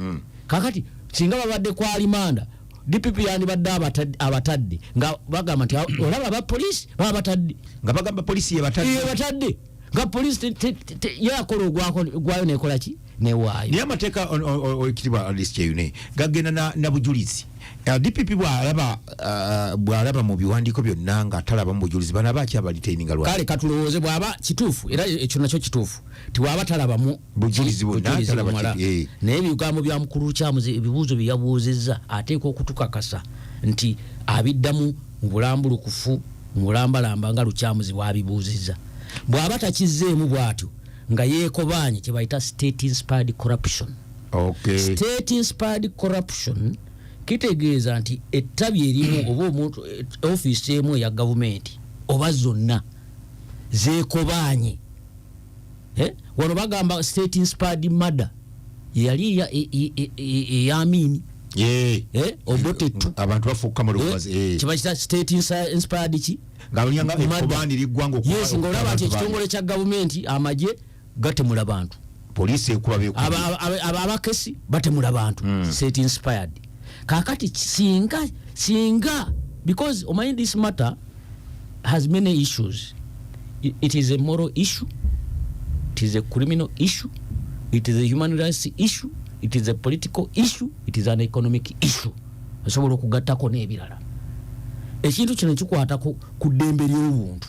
Kakati singa babadde ku alimanda, DPP yandibadde abatadde nga bagamba nti olaba aba poliisi baba batadde. Nga bagamba polisi yebatadde. Batadde nga poliisi yakola ogwayo nekola ki newaayo. Naye amateeka, ekitibwa Alice Kyeyune, gagenda na bujulizi. DPP bwalaba bwalaba mu biwandiiko byonna nga talaba mu bujulizi, bano aba akyabaretaininga lwaki? Kale katulowooze bwaba kituufu, era ekyo nakyo kituufu, tiwaba talabamu Bujulizi bwonna, bujulizi talaba bumala. eh. Naye ebigambo bya mukulu Lukyamuzi, ebibuuzo bye yabuuzizza, ateekwa okutukakasa nti abiddamu mu bulambulukufu, mu bulambalamba nga Lukyamuzi bw'abibuuzizza. Bw'aba takizzeemu bw'atyo nga yeekobaanye, kye bayita state inspired corruption. State inspired corruption kitegeeza nti ettabi erimu oba omuntu, ofiisi emu eya gavumenti oba zonna zeekobaanye. Eh? Wano bagamba state inspired murder yeyali ey'Amini. Eh? Obote tu Abantu bafuuka mu lubazi. Kibakita state inspired ki? Nga balinga Murder. ekkobaani liggwanga Yes, ng'olaba nti abantu ekitongole kya gavumenti, amagye gatemula bantu. Poliisi ekuba beekuba. Abakesi batemula bantu. State inspired. Kakati singa because omanyi this matter has many issues. It is a moral issue, it is a criminal issue, it is a human rights issue, it is a political issue, it is an economic issue. Osobola okugattako n'ebirala. Ekintu kino kikwata ku ddembe ly'obuntu,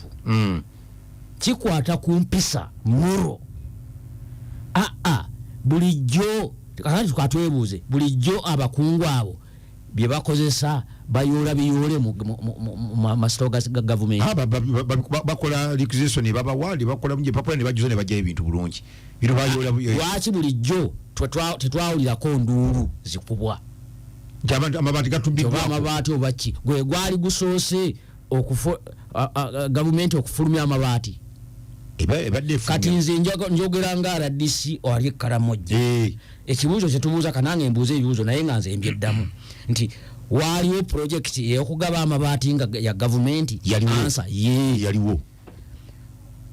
kikwata ku mpisa, moral. Aa bulijjo kakati tukatwebuuze, bulijjo abakungu abo bye bakozesa bayoola biyoole mu masito ga gavumenti? Ah, bakola requisition ne babawa, ne bakola mu papula ne bajuza ne bajjayo ebintu bulungi. Bino bayoola Lwaki bulijjo tetwawulirako nduulu zikubwa nti abantu amabaati oba gatumbiddwako? Amabaati oba ki gwe gwali gusoose gavumenti okufulumya amabaati? Ebadde efulumya. Kati nze njogera nga RDC ali Ekkalamojja. Ekibuuzo kyetubuuza, kanange mbuuza ebibuuzo naye nga nze mbyeddamu, nti waaliwo projekiti eyokugaba amabaati nga ya gavumenti? Yaliwo. Answer ye. Yaliwo.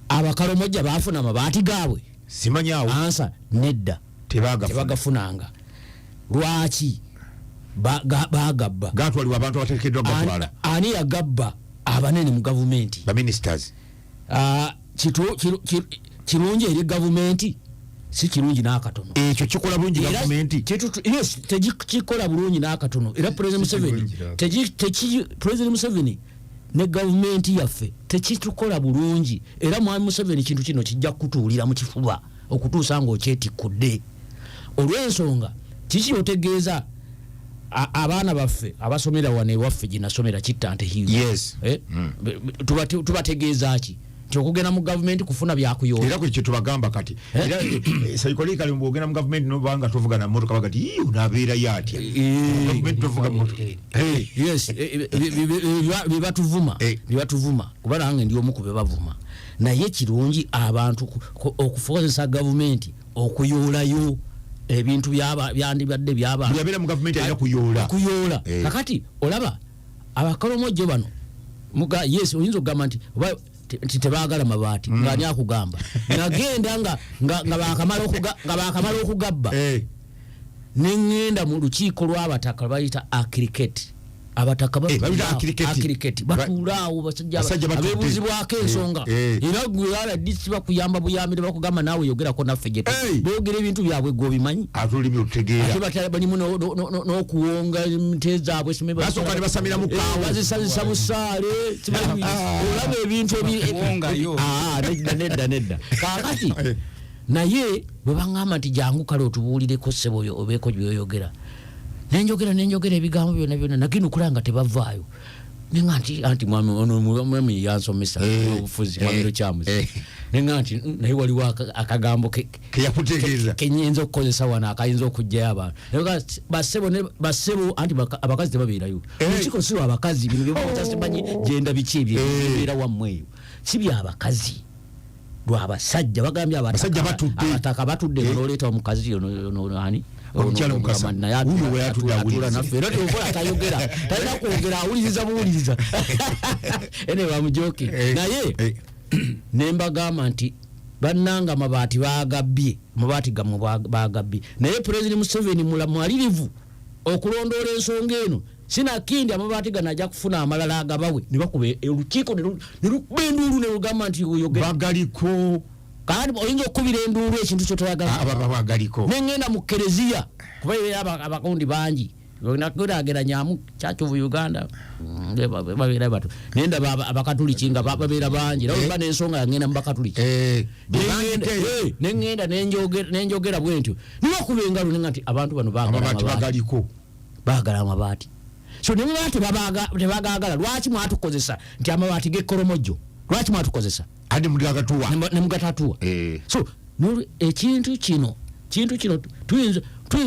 Abakalomojja baafuna amabaati gaabwe? Simanyaawo. Answer nedda. Tebagafuna. Tebagafunanga. Lwaki? Bagabba. Gatwalibwa abantu abateekeddwa gatwala. Ani yagabba? Abanene mu gavumenti. Baministers. Ah, kirungi eri gavumenti? Si kirungi n'akatono. Ekyo kikola bulungi gavumenti? Yes, tekikola bulungi n'akatono. Era President Museveni Kirungi n'akatono. President Museveni ne gavumenti yaffe tekitukola bulungi. Era mwami Museveni, kintu kino kijja kutuulira mu kifuba okutuusa ng'okyetikkudde, olw'ensonga kiki otegeeza abaana baffe abasomera wano ewaffe gye nasomera Kittante Hill. Eh? Tubategeeza ki? Nti okugenda mu gavumenti kufuna byakuyoola? Era kwe tubagamba kati, era psychologically bwogenda mu gavumenti nobanga tovuga na mmotoka, bagati ii onaabeerayo atya? Gavumenti tovuga mmotoka. Yes, byebatuvuma, byebatuvuma, kuba nange ndi omu ku bebavuma. Naye kirungi abantu okukozesa gavumenti okuyoolayo ebintu byandibadde byaba Buli abeera mu gavumenti alina kuyoola. Kuyoola. Eh. Kakati olaba abakolomojjo bano. Muga yes, oyinza okugamba nti oba nti tebaagala mabaati. Ng'ani akugamba? Nagenda nga bakamala nga bakamala okugabba. Neŋŋenda mu lukiiko lw'abataka, bayita akiriketi, abataka Eh, babiyita batuula awo, akiriketi. akiriketi batuula awo, basajja Basajja batudde. abeebuuzibwako ensonga. Era gwe RDC bakuyamba buyambi, bakugamba naawe yogerako naffe gye boogera ebintu byabwe, gwe obimanyi. Ate olulimi olutegeera. Ate batala balimu n'okuwonga nte zaabwe, simanyi Basooka ne basamira mu kaawa. Bazisazisa busaale, simanyi olaba ebintu Kuwongayo. Ah, nedda, nedda, nedda. Kaakati naye bwe baŋŋamba nti jangu kale otubuulireko ssebo oyo obeeko byoyogera, nenjogera ebigambo byonna byonna, nagenda okulaba nga tebavaayo, nenga nti anti mwami ono mwami yansomesa obufuzi, mwami Lukyamuzi. Nenga nti naye waliwo akagambo keyakutegeeza kenyinza okukozesa wano akayinza okugjayo abantu. Naye bassebo bassebo, anti abakazi tebabeerayo. Olukiiko si lwa bakazi. Bino byemukozesa simanyi genda biki ebyo bibeera wammwe eyo, si byabakazi, lwabasajja. Bagambye Basajja batudde. Abataka batudde, nga noleeta omukazi ono ani? Omukyala Ono Mukasa. naye Wuuyo we atudde atuula awuliriza. naffe, era tyokola tayogera, talina kwogera, awuliriza buwuliriza. Ene bamujoke. Naye nembagamba nti bannanga amabaati bagabbye, amabaati gammwe bagabbye, naye Pulezidenti Museveni mumalirivu okulondoola ensonga eno, sinakindi amabaati gano ajja kufuna amalala agabawe. Ne bakuba olukiiko ne lukuba enduulu ne lugamba nti oyogera. Bagaliko. Kakati oyinza okukubira enduulu ekintu kyotoyagala? Ababa bagaliko. Nengenda mu kereziya, kuba era abakundi bangi nagerageranyamu Church of Uganda, babeera bato, naye ndaba abakatuliki nga babeera bangi, era ba n'ensonga yangenda mu bakatuliki. Bebandite. Nengenda nenjogera bwentyo, nibakuba engalo, nenga nti abantu bano baagala amabaati. Amabaati. Bagaliko. Baagala amabaati, so ne muba tebagaagala, lwaki mwatukozesa nti amabaati gekkoromojjo? Lwaki mwatukozesa? Ate mulyagatuwa. Ne mugatatuwa. So ekintu kino tuyinza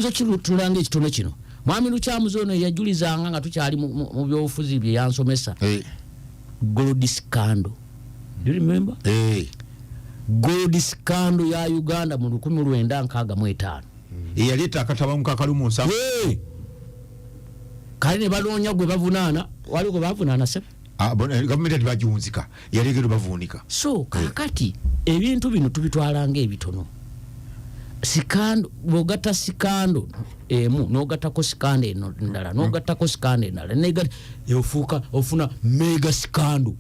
okitulanga ekitono kino. Mwami Lukyamuzi ono yajulizanga nga tukyali mu byobufuzi bye yansomesa. Gold scandal, do you remember? Gold scandal ya Uganda mu 1965. Eyaleeta akatabanguko kakali mu nsawo. Kale ne banoonya gwe bavunaana, waliwo gwe bavunaana sebo. Ah, gavumenti ati bagiwunzika, yaleegero bavuunika. So kakati ebintu bino tubitwalanga ebitono. Scandal, bwogatta scandal emu nogattako scandal eno ndala, nogattako scandal endala, ofuuka ofuna mega scandal.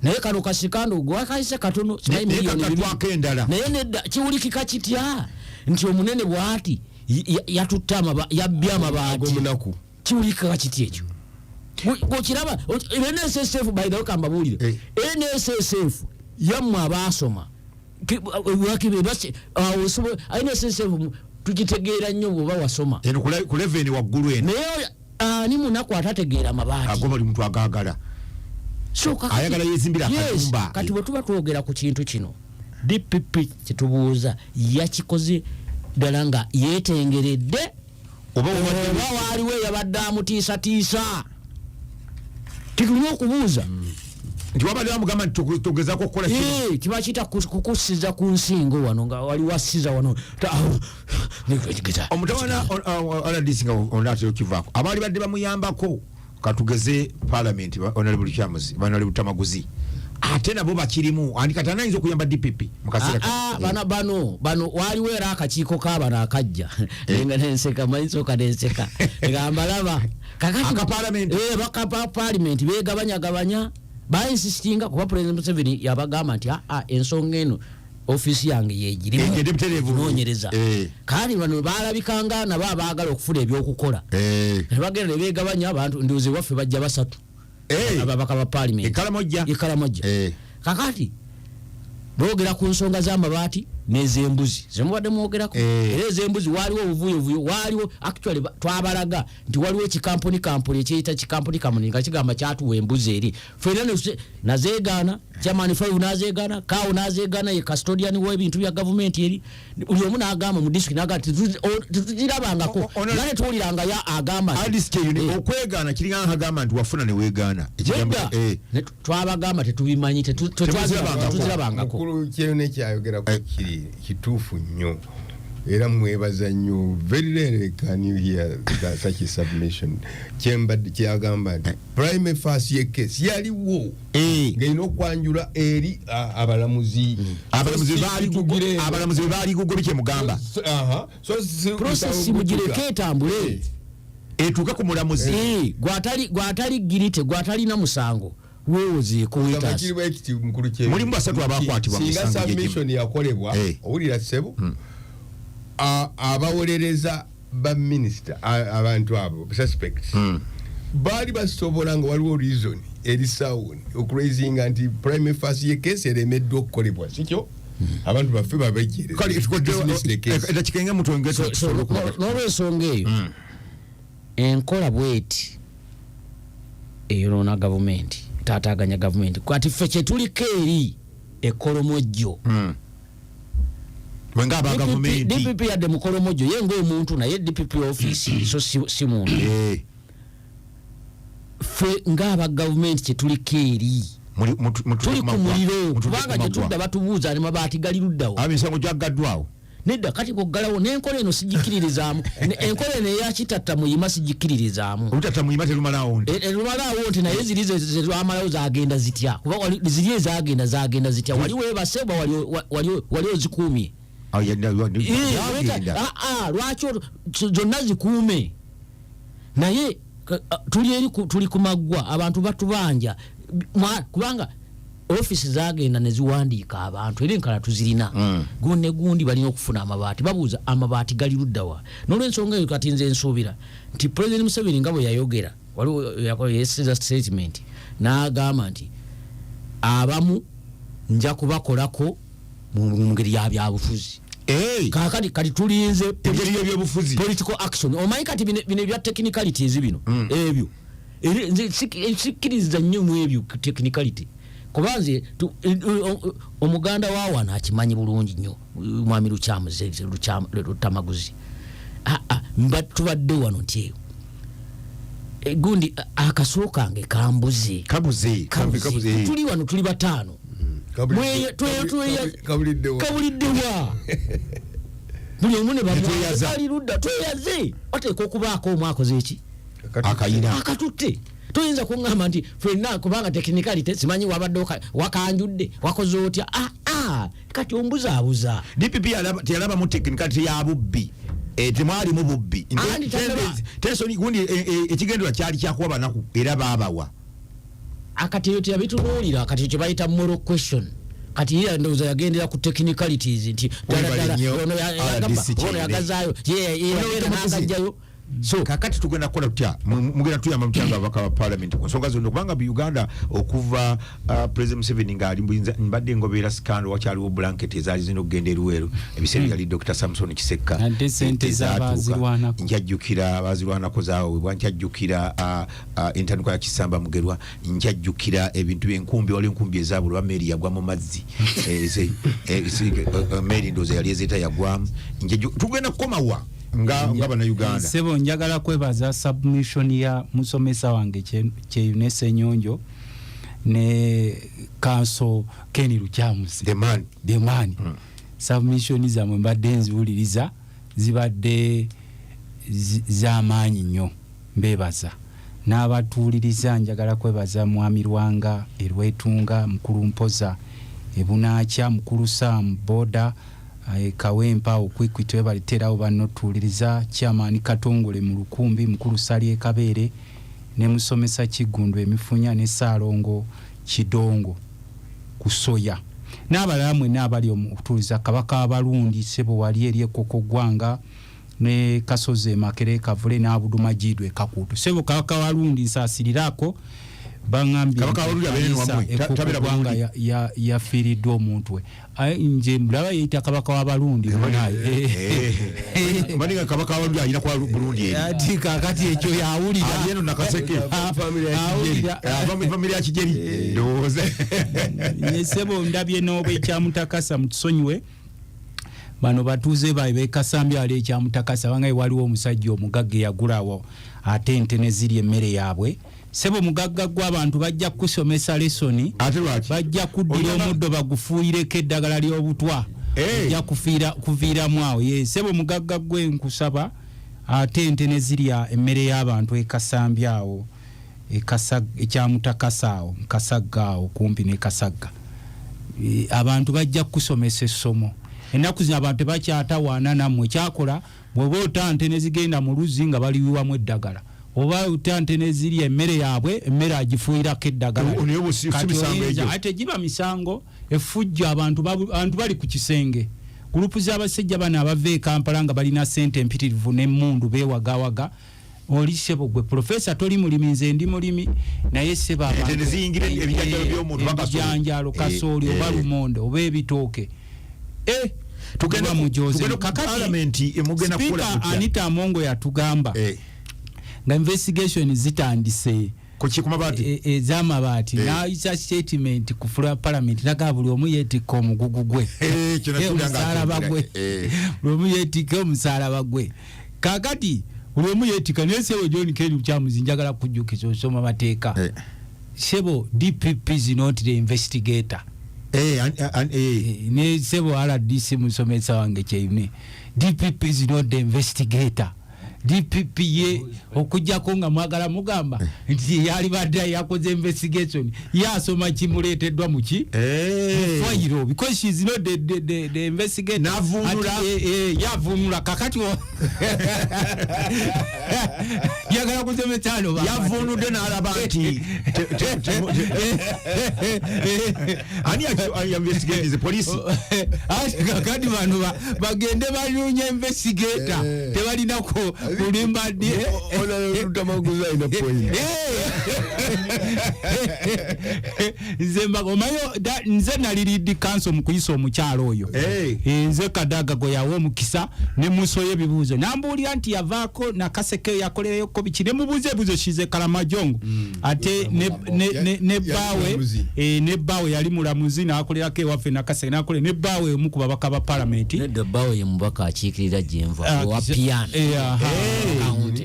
Naye kano ka scandal gwakayise katono, simanyi naye miliyoni 2. kakatwako endala. Naye nedda, kiwulikika kitya nti omunene bwati yatutte yabbye amabaati? Ag'omunaku. Kiwulikika kitya ekyo? Okiraba NSSF, by the way, kambabuulire. NSSF yammwe abaasoma. NSSF tugitegeera nnyo bw'oba wasoma. Eno ku level eno waggulu eno. Naye oyo, ani munaku atategeera mabaati? Ago buli muntu agaagala. So, Ayagala yeezimbire Yes, akayumba. kati bwe tuba twogera ku kintu kino, DPP kyetubuuza, yakikoze ddala nga yeetengeredde oba oba waaliwo eyabadde amutiisatiisa? Tetulina okubuuza. Nti wabadde bamugamba nti tugezako okukola kino. Kiba kiyita kukussiza ku nsingo wano nga wali wasiza wano. Omutawana RDC nga onaatera okivaako, abaali badde bamuyambako, katugeze parliament, honorable Lukyamuzi, honorable Tamaguzi, ate nabo bakirimu, andi kati anayinza okuyamba DPP mu kaseera Ah, ah, bano waliwo era akakiiko k'abano akajja. Nenga nenseka, manyi sooka nenseka nga mbalaba. Kakati Aka parliament. Baka parliament begabanyagabanya, bainsistinga kuba President Museveni yabagamba nti aa, ensonga eno ofiisi yange yegirimu Egende butereevu. kunoonyereza. Kandi bano balabikanga nabo abaagala okufuna ebyokukola. Ne bagenda ne begabanya abantu, ndowooza ewaffe bajja basatu. Ababaka ba parliament. Ekalamojja. Ekalamojja. Kakati boogera ku nsonga z'amabaati n'ez'embuzi zemubadde mwogerako. Era ez'embuzi waliwo obuvuyovuyo, waliwo actually twabalaga nti waliwo ekikampuni kampuni ekyeyita kikampuni kampuni nga kigamba kyatuwa embuzi eri fena nazeegaana, chairman 5 nazeegaana, kawo nazeegaana, ye custodian w'ebintu bya gavumenti eri, buli omu n'agamba mu district n'agamba tetugirabangako. Nga tetuwuliranga ya agamba nti Alice Kyeyune, okwegaana kiringa nkagamba nti wafuna ne weegaana. Ekigambo Nedda. Ne twabagamba tetubimanyi, Temuzirabangako. tetuzirabangako. Mukulu Kyeyune kyayogerako kiri kituufu nnyo. Era mwebaza nnyo. Very rarely can you hear that, such a submission. Kyembadde kyagamba nti prima facie case yaliwo ng'erina okwanjula eri abalamuzi. Abalamuzi baali Tugire eno. Abalamuzi baali gugobye kyemugamba. Aha. So Process mugireke etambule. Etuuke ku mulamuzi. Gwatali guilty, gwatalina musango, weewozeeko, weetaase. Kirimu ekiti mukulu kye Mulimu basatu abakwatibwa mu singa misango gye gimu. Submission yakolebwa. Owulira ssebo, abawolereza ba minisita, abantu abo suspects baali basobola, nga waliwo reason eri sound, okuraisinga nti prima facie case eremeddwa okukolebwa, sikyo abantu baffe Kale, babejjereza. Eddakiika nga mutwenge. So, n'olwensonga eyo, enkola bweti eyonoona gavumenti, taataganya gavumenti. Kati ffe kyetuliko eri ekolomojjo. Mwenga aba gavumenti. DPP yadde mukolomojjo ye ngaomuntu, naye DPP office so si muntu. Ffe ngaaba gavumenti kyetuliko eri tuli ku muliro, kubanga gyetudda batubuuza ne mabaati gali luddawo. Emisango gyaggaddwawo. Nedda, kati bwoggalawo n'enkola eno sigikiririzaamu. Enkola eno eyakitatta muyima sigikiririzaamu. Olutatta muyima terumalawo nti. Erumalawo nti, naye ziri zerwamalawo zagenda zitya? Kuba ziri ezagenda zagenda zitya? Wali webase oba wali ozikuumye? Ah, yagenda. Lwaki zonna zikuume? Naye tuli eri tuli ku maggwa, abantu batubanja. Kubanga ofisi zagenda neziwandiika abantu, era enkala tuzirina. Gundi ne gundi balina okufuna amabaati, babuuza amabaati gali luddawa. N'olwensonga eyo, kati nze nsuubira nti President Museveni nga bwe yayogera, waliwo yesiza statement n'agamba nti abamu nja kubakolako mu ngeri ya byabufuzi. Kakati kati tulinze Engeri y'ebyobufuzi. political action. Omanyi kati bino ebya technicalities bino, ebyo nze sikkiriza nnyo mu ebyo technicality, kuba nze omuganda wa wano akimanyi bulungi nnyo, mwami Lukyamuzi Lutamaguzi. Ah, ah, tubadde wano nti eyo gundi akasulo kange kambuze. Kabuze. Kabuze. Kabuze. Tuli wano tuli bataano. Kabuliddewa. Kabuliddewa, buli omu ne Netweyaza. bali ludda, tweyaze. Wateeka okubaako omu akoze eki? Akayina. Akatutte. Toyinza kuŋŋamba nti fenna, kubanga technicality simanyi wabadde wakanjudde, wakoze otya. Ah, ah, kati ombuzaabuza. DPP teyalabamu technicality ya bubbi. Temwalimu bubbi. Andi Tension gundi, ekigendererwa kyali kyakuwa banaku era baabawa. Akati eyo teyabitunuulira. Kati kye bayita moral question, kati ye ndowooza yagendera ku technicalities nti ddala Webale ddala nnyo, ono RDC yagamba, ono Kyeyune. yagazaayo ye Ono yagenda Lutamaguzi. n'agajjayo. So Kakati tugenda kukola tutya? Mugenda tuyamba mutya nga ababaka ba parliament ku nsonga zonna? Kubanga mu Uganda okuva President Museveni ng'ali muyinza, mbadde ngobeera scandal, wakyaliwo blanket ezaali zirina okugenda eruweru ebiseera yali Dr Samson Kisekka. Ate sente Tezaatuuka. z'abaazirwanako. Njajjukira abazirwanako zaawebwa, nkyajjukira entandikwa ya Kisamba Mugerwa, nkyajjukira ebintu enkumbi, waliwo enkumbi ezaabulwa, meeri yagwa mu mazzi. Meeri ndowooza yali ezeeta yagwamu. Tugenda kukomawa nga bannayuganda? Sebo, njagala kwebaza submission ya musomesa wange Kyeyune Senyonjo ne Counsel Ken Lukyamuzi. The man. The man. Submission zammwe mbadde nziwuliriza, zibadde z'amaanyi nnyo, mbebaza. N'abatuwuliriza njagala kwebaza mwami Lwanga erwetunga, mukulu Mpoza ebunaakya, mukulu Sam Boda Kawempa okwikwita webaliterawo bannotuwuliriza, chairman Katongole mu Lukumbi, mukulu Sali Ekabeere ne musomesa Kiggundu Emifunya ne Saalongo Kidongo Kusoya n'abalala mwenna abali omutuuliza. Kabaka Abalundi sebo wali eri Ekoko Ggwanga ne Kasozi Emakere Kavule n'Abudu Majidu Ekakuutu. Sebo Kabaka Walundi, nsaasiriraako, baŋŋambye Kabaka Walundi abeere kanisa wammwe. Ekoko Tabeera Ggwanga Burundi. Yafiiriddwa omuntu we. Aye, nje mulaba yeyita Kabaka w'Abalundi munaye. Mbadde kabaka Walundi alina kwa Burundi eri. Ati kakati ekyo yawulira. Ali eno Nakaseke. Family ya Awulira. Ava mu family ya Kigeri ndowooza. Nyesebo, ndabye n'oba ekyamutakasa, mutusonyiwe, bano batuuze babe bekasambye ali ekyamutakasa bangaye, waliwo omusajja omugagga eyagulawo ate ente ne zirya emmere yaabwe. Sebo mugagga gwe, abantu bajja kukusomesa lesson. Ate lwaki? Bajja kuddira omuddo bagufuuyireko eddagala ly'obutwa. Ojja kuviiramu awo. Ye sebo mugagga gwe nkusaba, ate ente ne zirya emmere y'abantu ekasambye awo ekyamutakasa awo Kasagga awo kumpi ne Kasagga. Abantu bajja kukusomesa essomo. Ennaku zino abantu tebakyatawaana nammwe. Kyakola bw'oba ota nte ne zigenda mu luzzi nga baliyiwamu eddagala, oba ota nte ne zirya emmere yaabwe, emmere agifuuyirako eddagala. Naye si Kati misango oyinza- egyo. Ate giba misango efujjo. Abantu bali ku kisenge, gurupu z'abasajja bano abava e Kampala nga balina sente empitirivu n'emmundu beewagawaga. Oli sebo gwe profesa toli mulimi, nze ndi mulimi, naye sebo Ente abantu- ne ziyingira ebijanjaalo by'omuntu oba kasooli. Ebijanjaalo, kasooli oba lumonde oba ebitooke. Tugende Muba mujoze. tugende ku Kakati, parliament, mugenda kukola Speaker mutya? Anita Amongo yatugamba nga investigation zitandise Ku mabaati. Ez'amabaati. N'ayisa statement ku floor ya parliament, naga buli omu yeetikka omugugu gwe. Kino kiwulira nga Omusalaba akyogera. gwe. Buli omu yeetikka omusalaba gwe. Kakati buli omu yeetikka, naye sebo John Ken Lukyamuzi, njagala kujjukiza, osoma mateeka. Sebo, DPP is not the investigator. Ne sebo RDC musomesa wange Kyeyune, DPP is not the investigator. DPP ye okujjako nga mwagala mugamba nti yali badde yakoze investigation, ye asoma kimuleeteddwa muki fayiro, because she is not the investigator. N'avvuunula. Ati, yavvuunula. Kakati yagala kusomesa ano Yavvuunudde n'alaba nti ani investigates? Police. Ati kakati bano bagende banoonya investigator. Tebalina kulimba ddi. Lutamaguzi alina point. Nze mbaga omanyi nze nali lead counsel mu kuyisa omukyalo oyo. Nze Kadaga gwe yawa omukisa ne musoyo ebibuuzo, nambuulira nti yavaako Nakaseke yakolerayoko biki, ne mubuuza ebibuuzo. Shize Kalamajongo ate ne Yali bbaawe mulamuzi. Ne bbaawe yali mulamuzi n'akolerako ewaffe Nakaseke, n'akolera ne bbaawe omu ku babaka ba palamenti. Nedda, bbaawe ye mubaka akiikirira gyenva owa piano. County.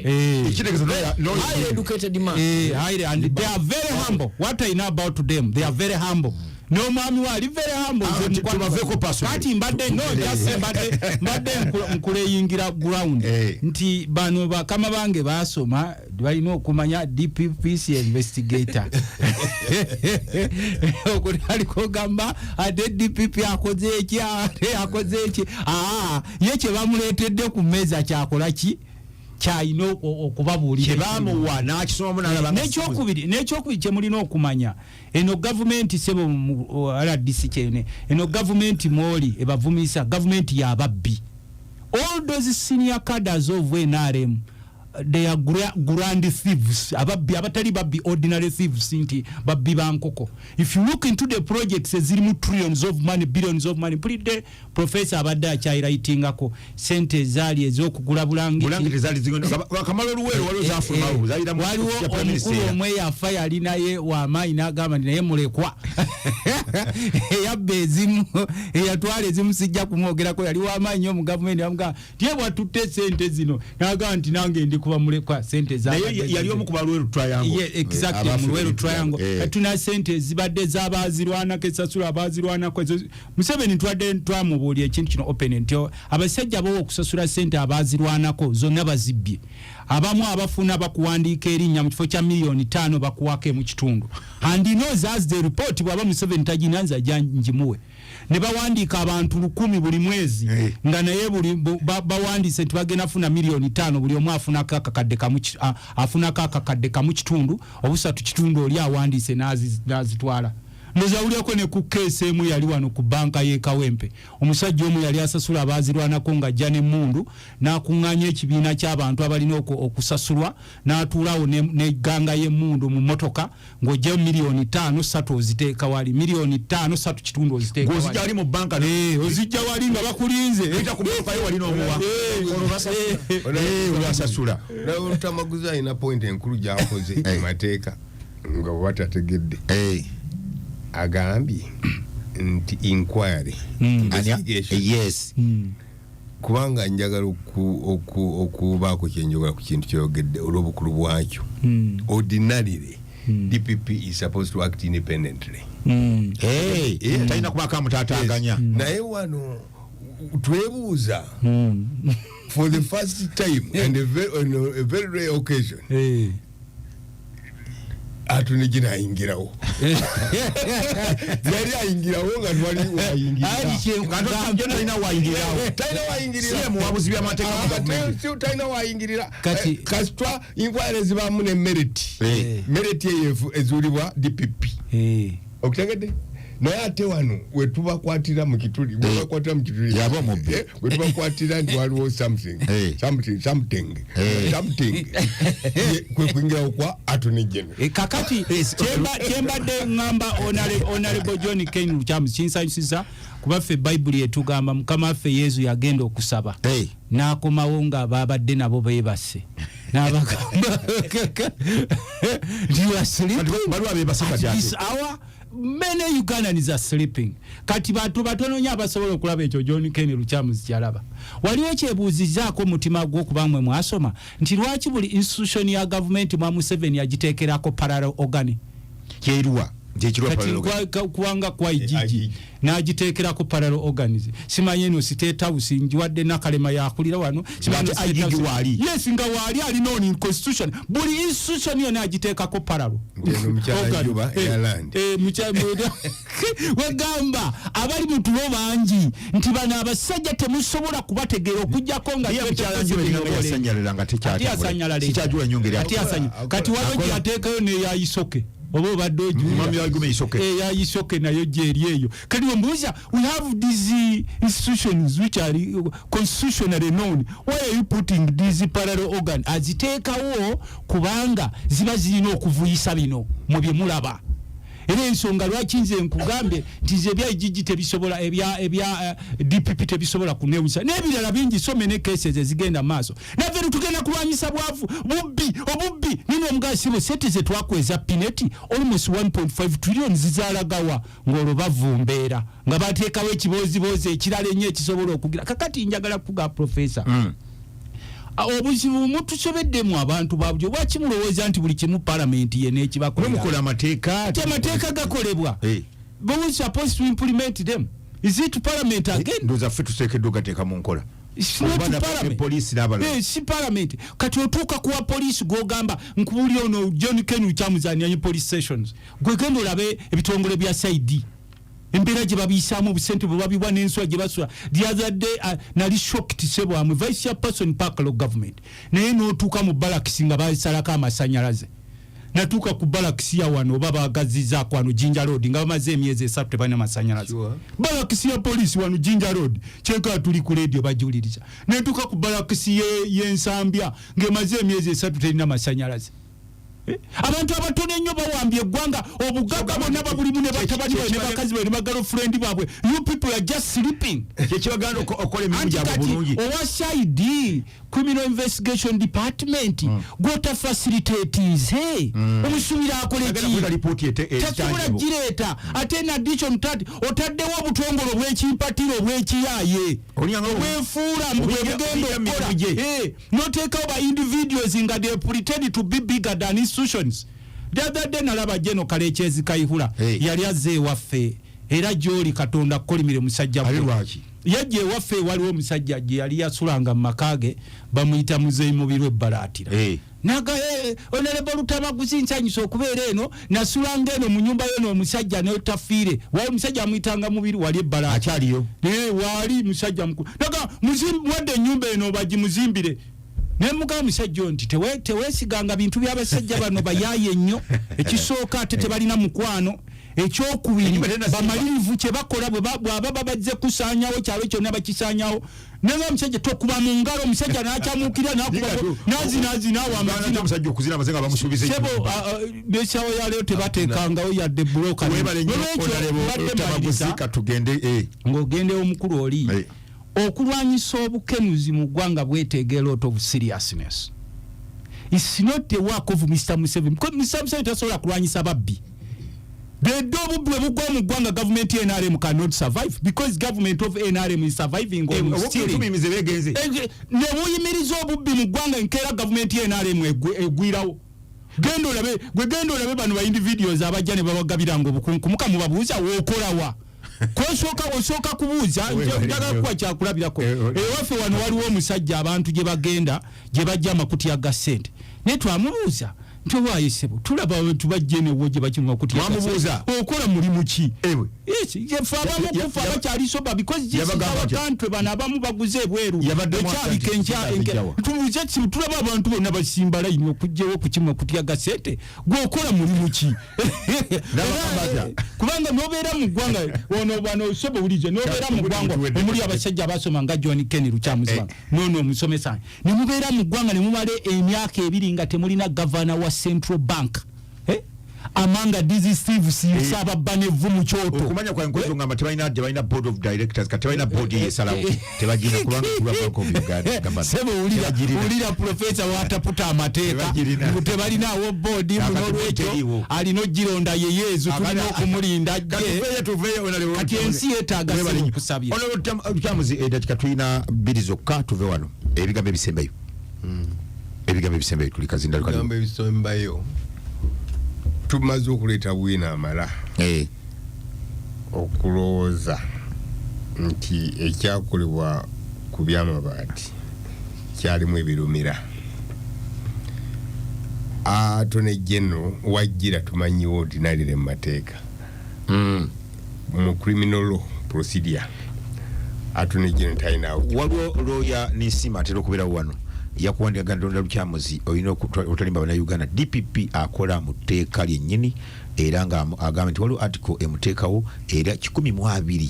Ekitegeeza Highly educated man. Highly, and they are very humble. What I know about them, they are very humble. N'omwami we ali very humble. Ah, Nze mukwano tubaveko personally. Kati mbadde no just mbadde nkuleyingira ground nti bano bakama bange basoma, balina okumanya DPPC investigator okutaliko gamba ate DPP akoze eki, ate akoze eki. Aa, ye kye bamuleetedde ku mmeeza kyakola ki kyalina okubabuulira. Kyebamuwa n'akisomamu n'alaba nga N'ekyokubiri kyemulina okumanya, eno gavumenti sebo RDC kyene, eno gavumenti mwoli ebavumisa gavumenti yababbi. All those senior cadres of NRM, they are grand thieves, ababbi abatali babbi, ordinary thieves, nti babbi bankoko. If you look into the projects ezirimu trillions of money, billions of money, mpulidde professor abadde akyayirayitingako sente ezaali ez'okugula bulangiti. Bulangiti zaali zigenda bakamala oluweero, waliwo zafuluma zayira mu Waliwo office ya Prime omukulu Minister. omwe yafa yali naye wamaanyi n'agamba nti naye mulekwa eyabba ezimu, eyatwala ezimu, sijja kumwogerako, yali wamaanyi nnyo mu gavumenti. Bamugamba ti ye bwatutte sente zino, n'agamba nti nange ndi kuba mulekwa sente Naye yali omu ku balweru triangle. Yeah, exactly, mu Luweero triangle. Tuna sente ezibadde z'abazirwanako, esasula abazirwanako ezo. Museveni twadde twamubuulira ekintu kino open nti abasajja bo okusasula sente abazirwanako zonna bazibbye. Abamu abafuna bakuwandiika erinnya, mu kifo kya 5 miliyoni bakuwako emu kitundu, and he knows as the report. Bw'aba Museveni tagina, nze ajja ngimuwe. Ne bawandiika abantu 1000 buli mwezi nga naye buli bawandiise nti bagenda funa 5 miliyoni, buli omu afunako akakadde kamu afunako akakadde kamu kitundu obusatu kitundu, oli awandiise n'azitwala. Ndowooza ne ku keesi emu yali wano ku banka y'e Kawempe, omusajja omu yali asasula abaazirwanako ng'ajja n'emmundu n'akuŋŋaanya ekibiina ky'abantu abalina okusasulwa, n'atuulawo n'egganga y'emmundu mu mmotoka, ng'ojjayo 5 miliyoni 3 oziteeka wali, 5 miliyoni 3 kitundu oziteeka wali. Ng'ozijja wali mu banka Ozijja wali nga bakulinze. Oyita ku mmotoka ye wali n'omuwa. Olwasasula. Lutamaguzi alina point enkulu gyakoze mu mateeka nga bwe batategedde. Agambye nti inquiry, investigation. Kubanga njagala okubaako kyenjogera ku kintu kyoyogedde olw'obukulu bwakyo. Ordinarily, DPP is supposed to act independently. Talina kubaako amutaataaganya. Naye wano Twebuuza for the first time and on a very rare occasion, Attorney General ayingirawo. Yali ayingirawo nga twali wayingirira. Talina wayingirirawo. Talina wayingirira. Si ye muwabuzi by'amateeka mu gavumenti. Talina wayingirira. Kati Kasitwa inquiry zibaamu ne merit. Merit eyo ezuulibwa DPP. Okutegedde? Naye ate wano wetubakwatira mu kituli, wetubakwatira mu kituli, Yaba omubbi. Wetubakwatira nti waliwo something, something, something, something. Kwe kuyingirawo kwa Attorney General. Kakati kyembadde ŋŋamba Honorable John Ken Lukyamuzi, kinsanyusiza kuba ffe Bayibuli etugamba Mukama waffe Yesu yagenda okusaba, n'akomawo nga babadde nabo beebase, n'abagamba nti, "You are sleeping." Baliwo abeebase kati At ate. this hour many Ugandans are sleeping. Kati bantu batono nnyo abasobola okulaba ekyo John Ken Lukyamuzi kyalaba. Waliwo kyebuuzizaako omutima gw'okuba mwe mwasoma nti lwaki buli institution ya gavumenti mwa Museveni yagiteekerako parallel organ? Kyeruwa nti Kati kubanga kwa IGG IGG. N'agiteekerako parallel organs. Simanyi eno State House njiwadde Nakalema yakulira wano, simanyi Ng'ate State IGG House. waali. Yes, nga waali ali known constitution. Buli institution yonna agiteekako parallel Nti eno mukyala organ. Njuba eya land. Wegamba abali mu tulo bangi nti bano abasajja temusobola kubategeera okuggyako nga Ye mukyala Njuba eringa yasanyalala nga Ate yasanyalala. tekyajula nnyo ngeri Ate kati waliwo Akola. gyateekayo neyayisoke oba obadde ogiwulira. Mwami wa Isoke. Eyayisoke nayo gyeri eyo. Kati wembuuza, we have these institutions which are constitutionally known. Why are you putting these parallel organ? Aziteekawo kubanga ziba zirina okuvuyisa bino mu bye mulaba. Era ensonga lwaki nze nkugambye nti nze ebya IGG tebisobola, ebya DPP tebisobola kunewusa n'ebirala bingi. So many cases ezigenda maaso. Naffe tugenda kulwanyisa bwavu, bubbi, obubbi nino omugasibo. Sente zetwakweza Pinetti, almost 1.5 trillion, zizalagawa ng'olwo bavumbeera nga bateekawo ekibooziboozi ekirala ennyo ekisobola okugira. Kakati njagala kuga professor, obuzibu mutusobeddemu abantu ba bulijjo. Lwaki mulowooza nti buli kimu palamenti ye n'ekibakolera? Mukola amateeka. Ati amateeka gakolebwa, Eh. but we supposed to implement them. Is it parliament again? Ndowooza ffe tuteekeddwa ogateeka mu nkola. It's not Oba parliament. poliisi n'abalala. Eh, si parliament. Kati otuuka kuwa poliisi gwogamba nkubuli ono John Ken Lukyamuzi police stations, gwe genda olabe ebitongole bya CID, embeera gye babiyisaamu, obusente bwe babibwa n'enswa gye basula. The other day nali shocked sebwamwe, vice chairperson park local government, naye n'otuuka mu barracks nga basalako amasanyalaze. Natuuka ku barracks ya wano oba bagazizaako wano Jinja Road nga bamaze emyezi 3 tebalina masanyalaze. Barracks ya poliisi wano Jinja Road, kyenkaa tuli ku radio bagiwuliriza. Netuuka ku barracks y'Ensambya ng'emaze emyezi 3 terina masanyalaze. Eh? Abantu abatono ennyo bawambye eggwanga, obugagga bonna babulimu ne batabani baabwe ne bakazi baabwe ne bagirlfriend baabwe. You people are just sleeping. Kyekibaganda okukola emirimu Anti gyabwe kati bulungi. owa CID, criminal investigation department, gwota facilitatinze omusuubira akole Agenda ki? kuleeta lipooti Tasobola etangible. gireeta. Ate in addition tat otaddewo obutongole obw'ekimpatiro, obw'ekiyaaye, obwefuula mbu bwe bugenda olinga okukola. mirimu gye. Noteekawo ba individuals nga they pretend to be bigger than institutions. The other day nalaba General Kalekyezi Kayihura. Yali azze ewaffe, era gyoli Katonda kukolimire musajja Ali gwe. lwaki? Yajja ewaffe, waliwo omusajja gye yali yasulanga mu maka ge, bamuyita Muzeyi Mubiru Ebbalaatira. Naga Honorable Lutamaguzi, nsanyusa okubeera eno, nasulanga eno mu nyumba yo n'omusajja notafiire. Wali omusajja amuyitanga Mubiru, wali Ebbalaatira. Akyaliyo? Waali musajja mukulu. Naga wadde ennyumba eno bagimuzimbire. Nemugamba musajja oyo nti teweesiganga bintu by'abasajja bano, bayaaye nnyo ekisooka, ate tebalina mukwano. Ekyokubiri, Ennyumba tennasimba. bamalirivu kye bakola bwaba babazze kusaanyawo kyalo kyonna bakisaanyawo. Nenga omusajja tokuba mu ngalo, omusajja n'akyamukira n'akuba nazinaawo amazina. Omusajja okuzina amaze nga bamusuubiza. Sebo, n'essaawa ya leero tebateekangawo yadde buloka. Webale nnyo, Honorable Lutamaguzi, katugende Ng'ogendewo omukulu oli, okulwanyisa obukenuzi mu ggwanga bweteega a lot of seriousness. It's not the work of Mr Museveni, because Mr Museveni tasobola kulwanyisa babbi. Dedde obubbi bwe bugwa mu ggwanga, gavumenti NRM cannot survive, because government of NRM is surviving on stealing. Obukitumize begenze. Ne buyimiriza obubbi mu ggwanga, enkeera gavumenti NRM egwirawo. Genda olabe, gwe genda olabe bano ba individuals abajja ne babagabiranga obukunkumuka, mubabuuza wookolawa. Kosooka osooka kubuuza, njagala kuwa kyakulabirako. Ewaffe wano waliwo omusajja abantu gye bagenda gye bajja amakutiya ga ssente, naye twamubuuza nti, "Owaaye ssebo, tulaba abantu bajja enewo gye bakima makutiya ga ssente. Mwamubuuza? Okola mulimu ki?" Ewe. Yes, ffe abamu kufa abakyali sober because this is Yabagamba our atya? country. Bano abamu baguze ebweru. Yabaddemu ekyabika atya nti enkya abijjawa? Tubuuze ki, tulaba abantu bonna basimba layini okugjawo okukima kutya ga ssente, gweokola mulimu ki? N'abagamba atya? Kubanga nobeera mu ggwanga ono bano soba owulirize, nobeera mu ggwanga omuli abasajja abasoma nga John Ken Lukyamuzi, nono omusomesa, ne mubeera mu ggwanga ne mumala emyaka 2 nga temulina gavana wa central bank, eh? Among these thieves, ababba nevvu mu kyoto. Okumanya kwa nkozo ngamba tebalina board of directors, kati tebalina board yesalawo, tebagirina kubanga kulwa Bank of Uganda gamba Sebo, wulira. Tebagirina. Wulira profesa wataputa amateeka. Tebagirina. Mbu tebalinawo board. Kakati N'olwekyo teriiwo. alina ogironda ye Yezu, tulina okumulinda Kati je. tuveeyo, tuveeyo, honorable. Kati ensi yeetaaga Webale ssebo nnyo. okusabye. Honorable Lukyamuzi, eddakiika tulina 2 zokka, tuve wano. Ebigambo ebisembayo, ebigambo ebisembayo, tuli kazindalo kali. Ebigambo ebisembayo, tumaze okuleeta bwino amala okulowooza nti ekyakolebwa ku byamabaati kyalimu ebirumira. Attorney General wajjira tumanyiwo ordinarily mu mateeka, mu criminal law procedure, Attorney General talinawo. Waliwo lawyer Nisima atera okubeerawo wano, yakuwandika Ndonda Lukyamuzi, olina otalimba bannayuganda. DPP akola mu tteeka lyennyini, era nga agamba nti waliwo article emuteekawo era 120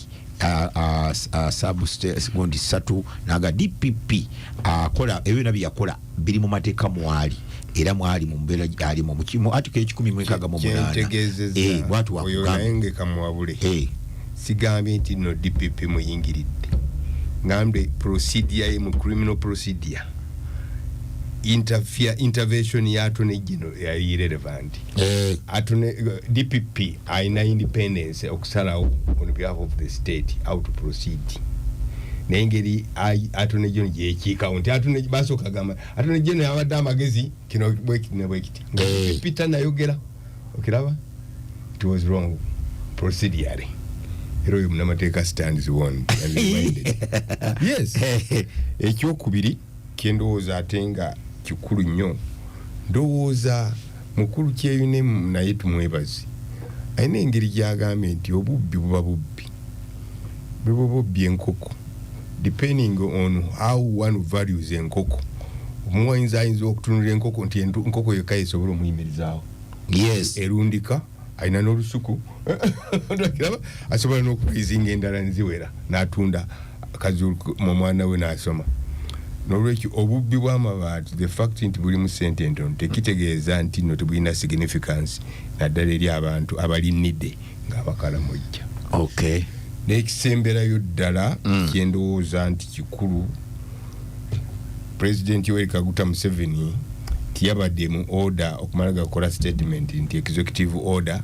gundi 3, naga DPP akola ebyo byonna byeyakola biri mu mateeka, mwali era mwali mu mbeera alimu mu article y'168. Kyentegeezezza, Bwatu oyo wakugamba. naye ngekamuwabule, sigambye nti no DPP muyingiridde, ngambye procedure ye mu criminal procedure, interfere, intervention ya Attorney General yali irrelevant. Attorney, DPP alina independence okusalawo on behalf of the state how to proceed, naye engeri Attorney General gyekiikawo nti Attorney basooka gamba Attorney General yabadde amagezi kino bwekiti ne bwekiti, nga DPP tanayogera, okiraba it was wrong procedurally. Era oyo munamateeka stands warned and reminded. Yes, ekyokubiri kyendowooza ate nga kikulu nnyo, ndowooza mukulu Kyeyune naye tumwebaze, alina engeri gyagambye nti obubbi buba bubbi, buba bubbi enkoko, depending on how one values enkoko. Omuwayinza ayinza okutunula enkoko nti enkoko yokka yesobola omuyimirizaawo. Erundika, alina n'olusuku, kiraba asobola n'okuraisinga endala nziwera n'atunda mu mwana we n'asoma. Nolwekyo obubbi bw'amabaati, the fact nti bulimu sente entono tekitegeeza nti nno tebulina significance, naddala eri abantu abalinidde ng'abakalamojja. N'ekisemberayo ddala, kyendowooza nti kikulu, Pulezidenti Yoweri Kaguta Museveni tiyabadde mu order okumala gakola statement nti executive order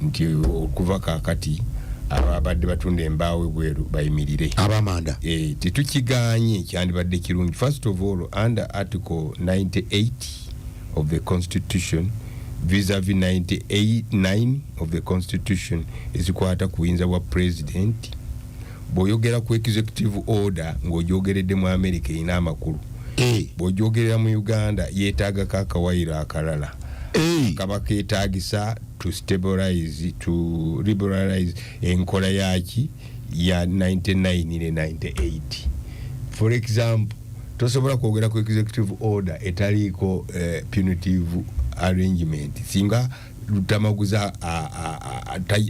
nti okuva kakati ababadde batunda embaawo ebweru bayimirire. Abamanda. Tetukiganye, kyandibadde kirungi. First of all, under article 98 of the constitution vis-a-vis 98 of the constitution ezikwata ku buyinza bwa president, bw'oyogera ku executive order ng'ogyogeredde mu America erina amakulu, bw'ogyogerera mu Uganda yeetaagako akawayiro akalala kaba keetagisa to stabilize, to liberalize enkola yaki ya 99 ne 98. For example, tosobola kwogera ku executive order etaliiko punitive arrangement. Singa Lutamaguza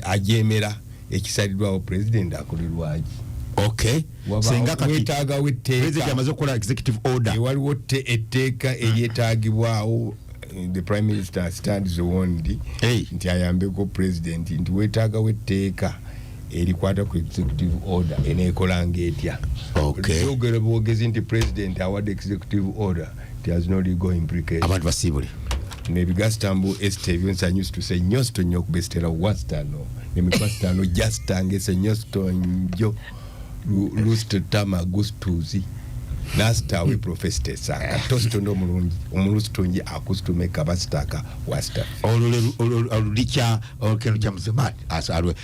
ajemera ekisaliddwawo president, akolerwaki? Senga kati wetaagawo president etteeka. Amaze okukola executive order. Waliwo etteeka eryetaagibwawo. The prime minister stands warned nti ayambeko president nti wetaagawo etteeka erikwata ku executive order eneekolanga etya. Yogera bwogezi nti president awadde executive order, it has no legal implication. Abantu basiibule. Nebigastambu este ebyo nsanyusituse nnyo nnyo okubesitera wastano nemikwasitano jastange nyosto njo lustotama gustuzi nastawe profestesanga tositondo omulungi omulusitongi akustume kabasitaka wasta. Olwo olwo olwo likya olukendo kya muzima alwe.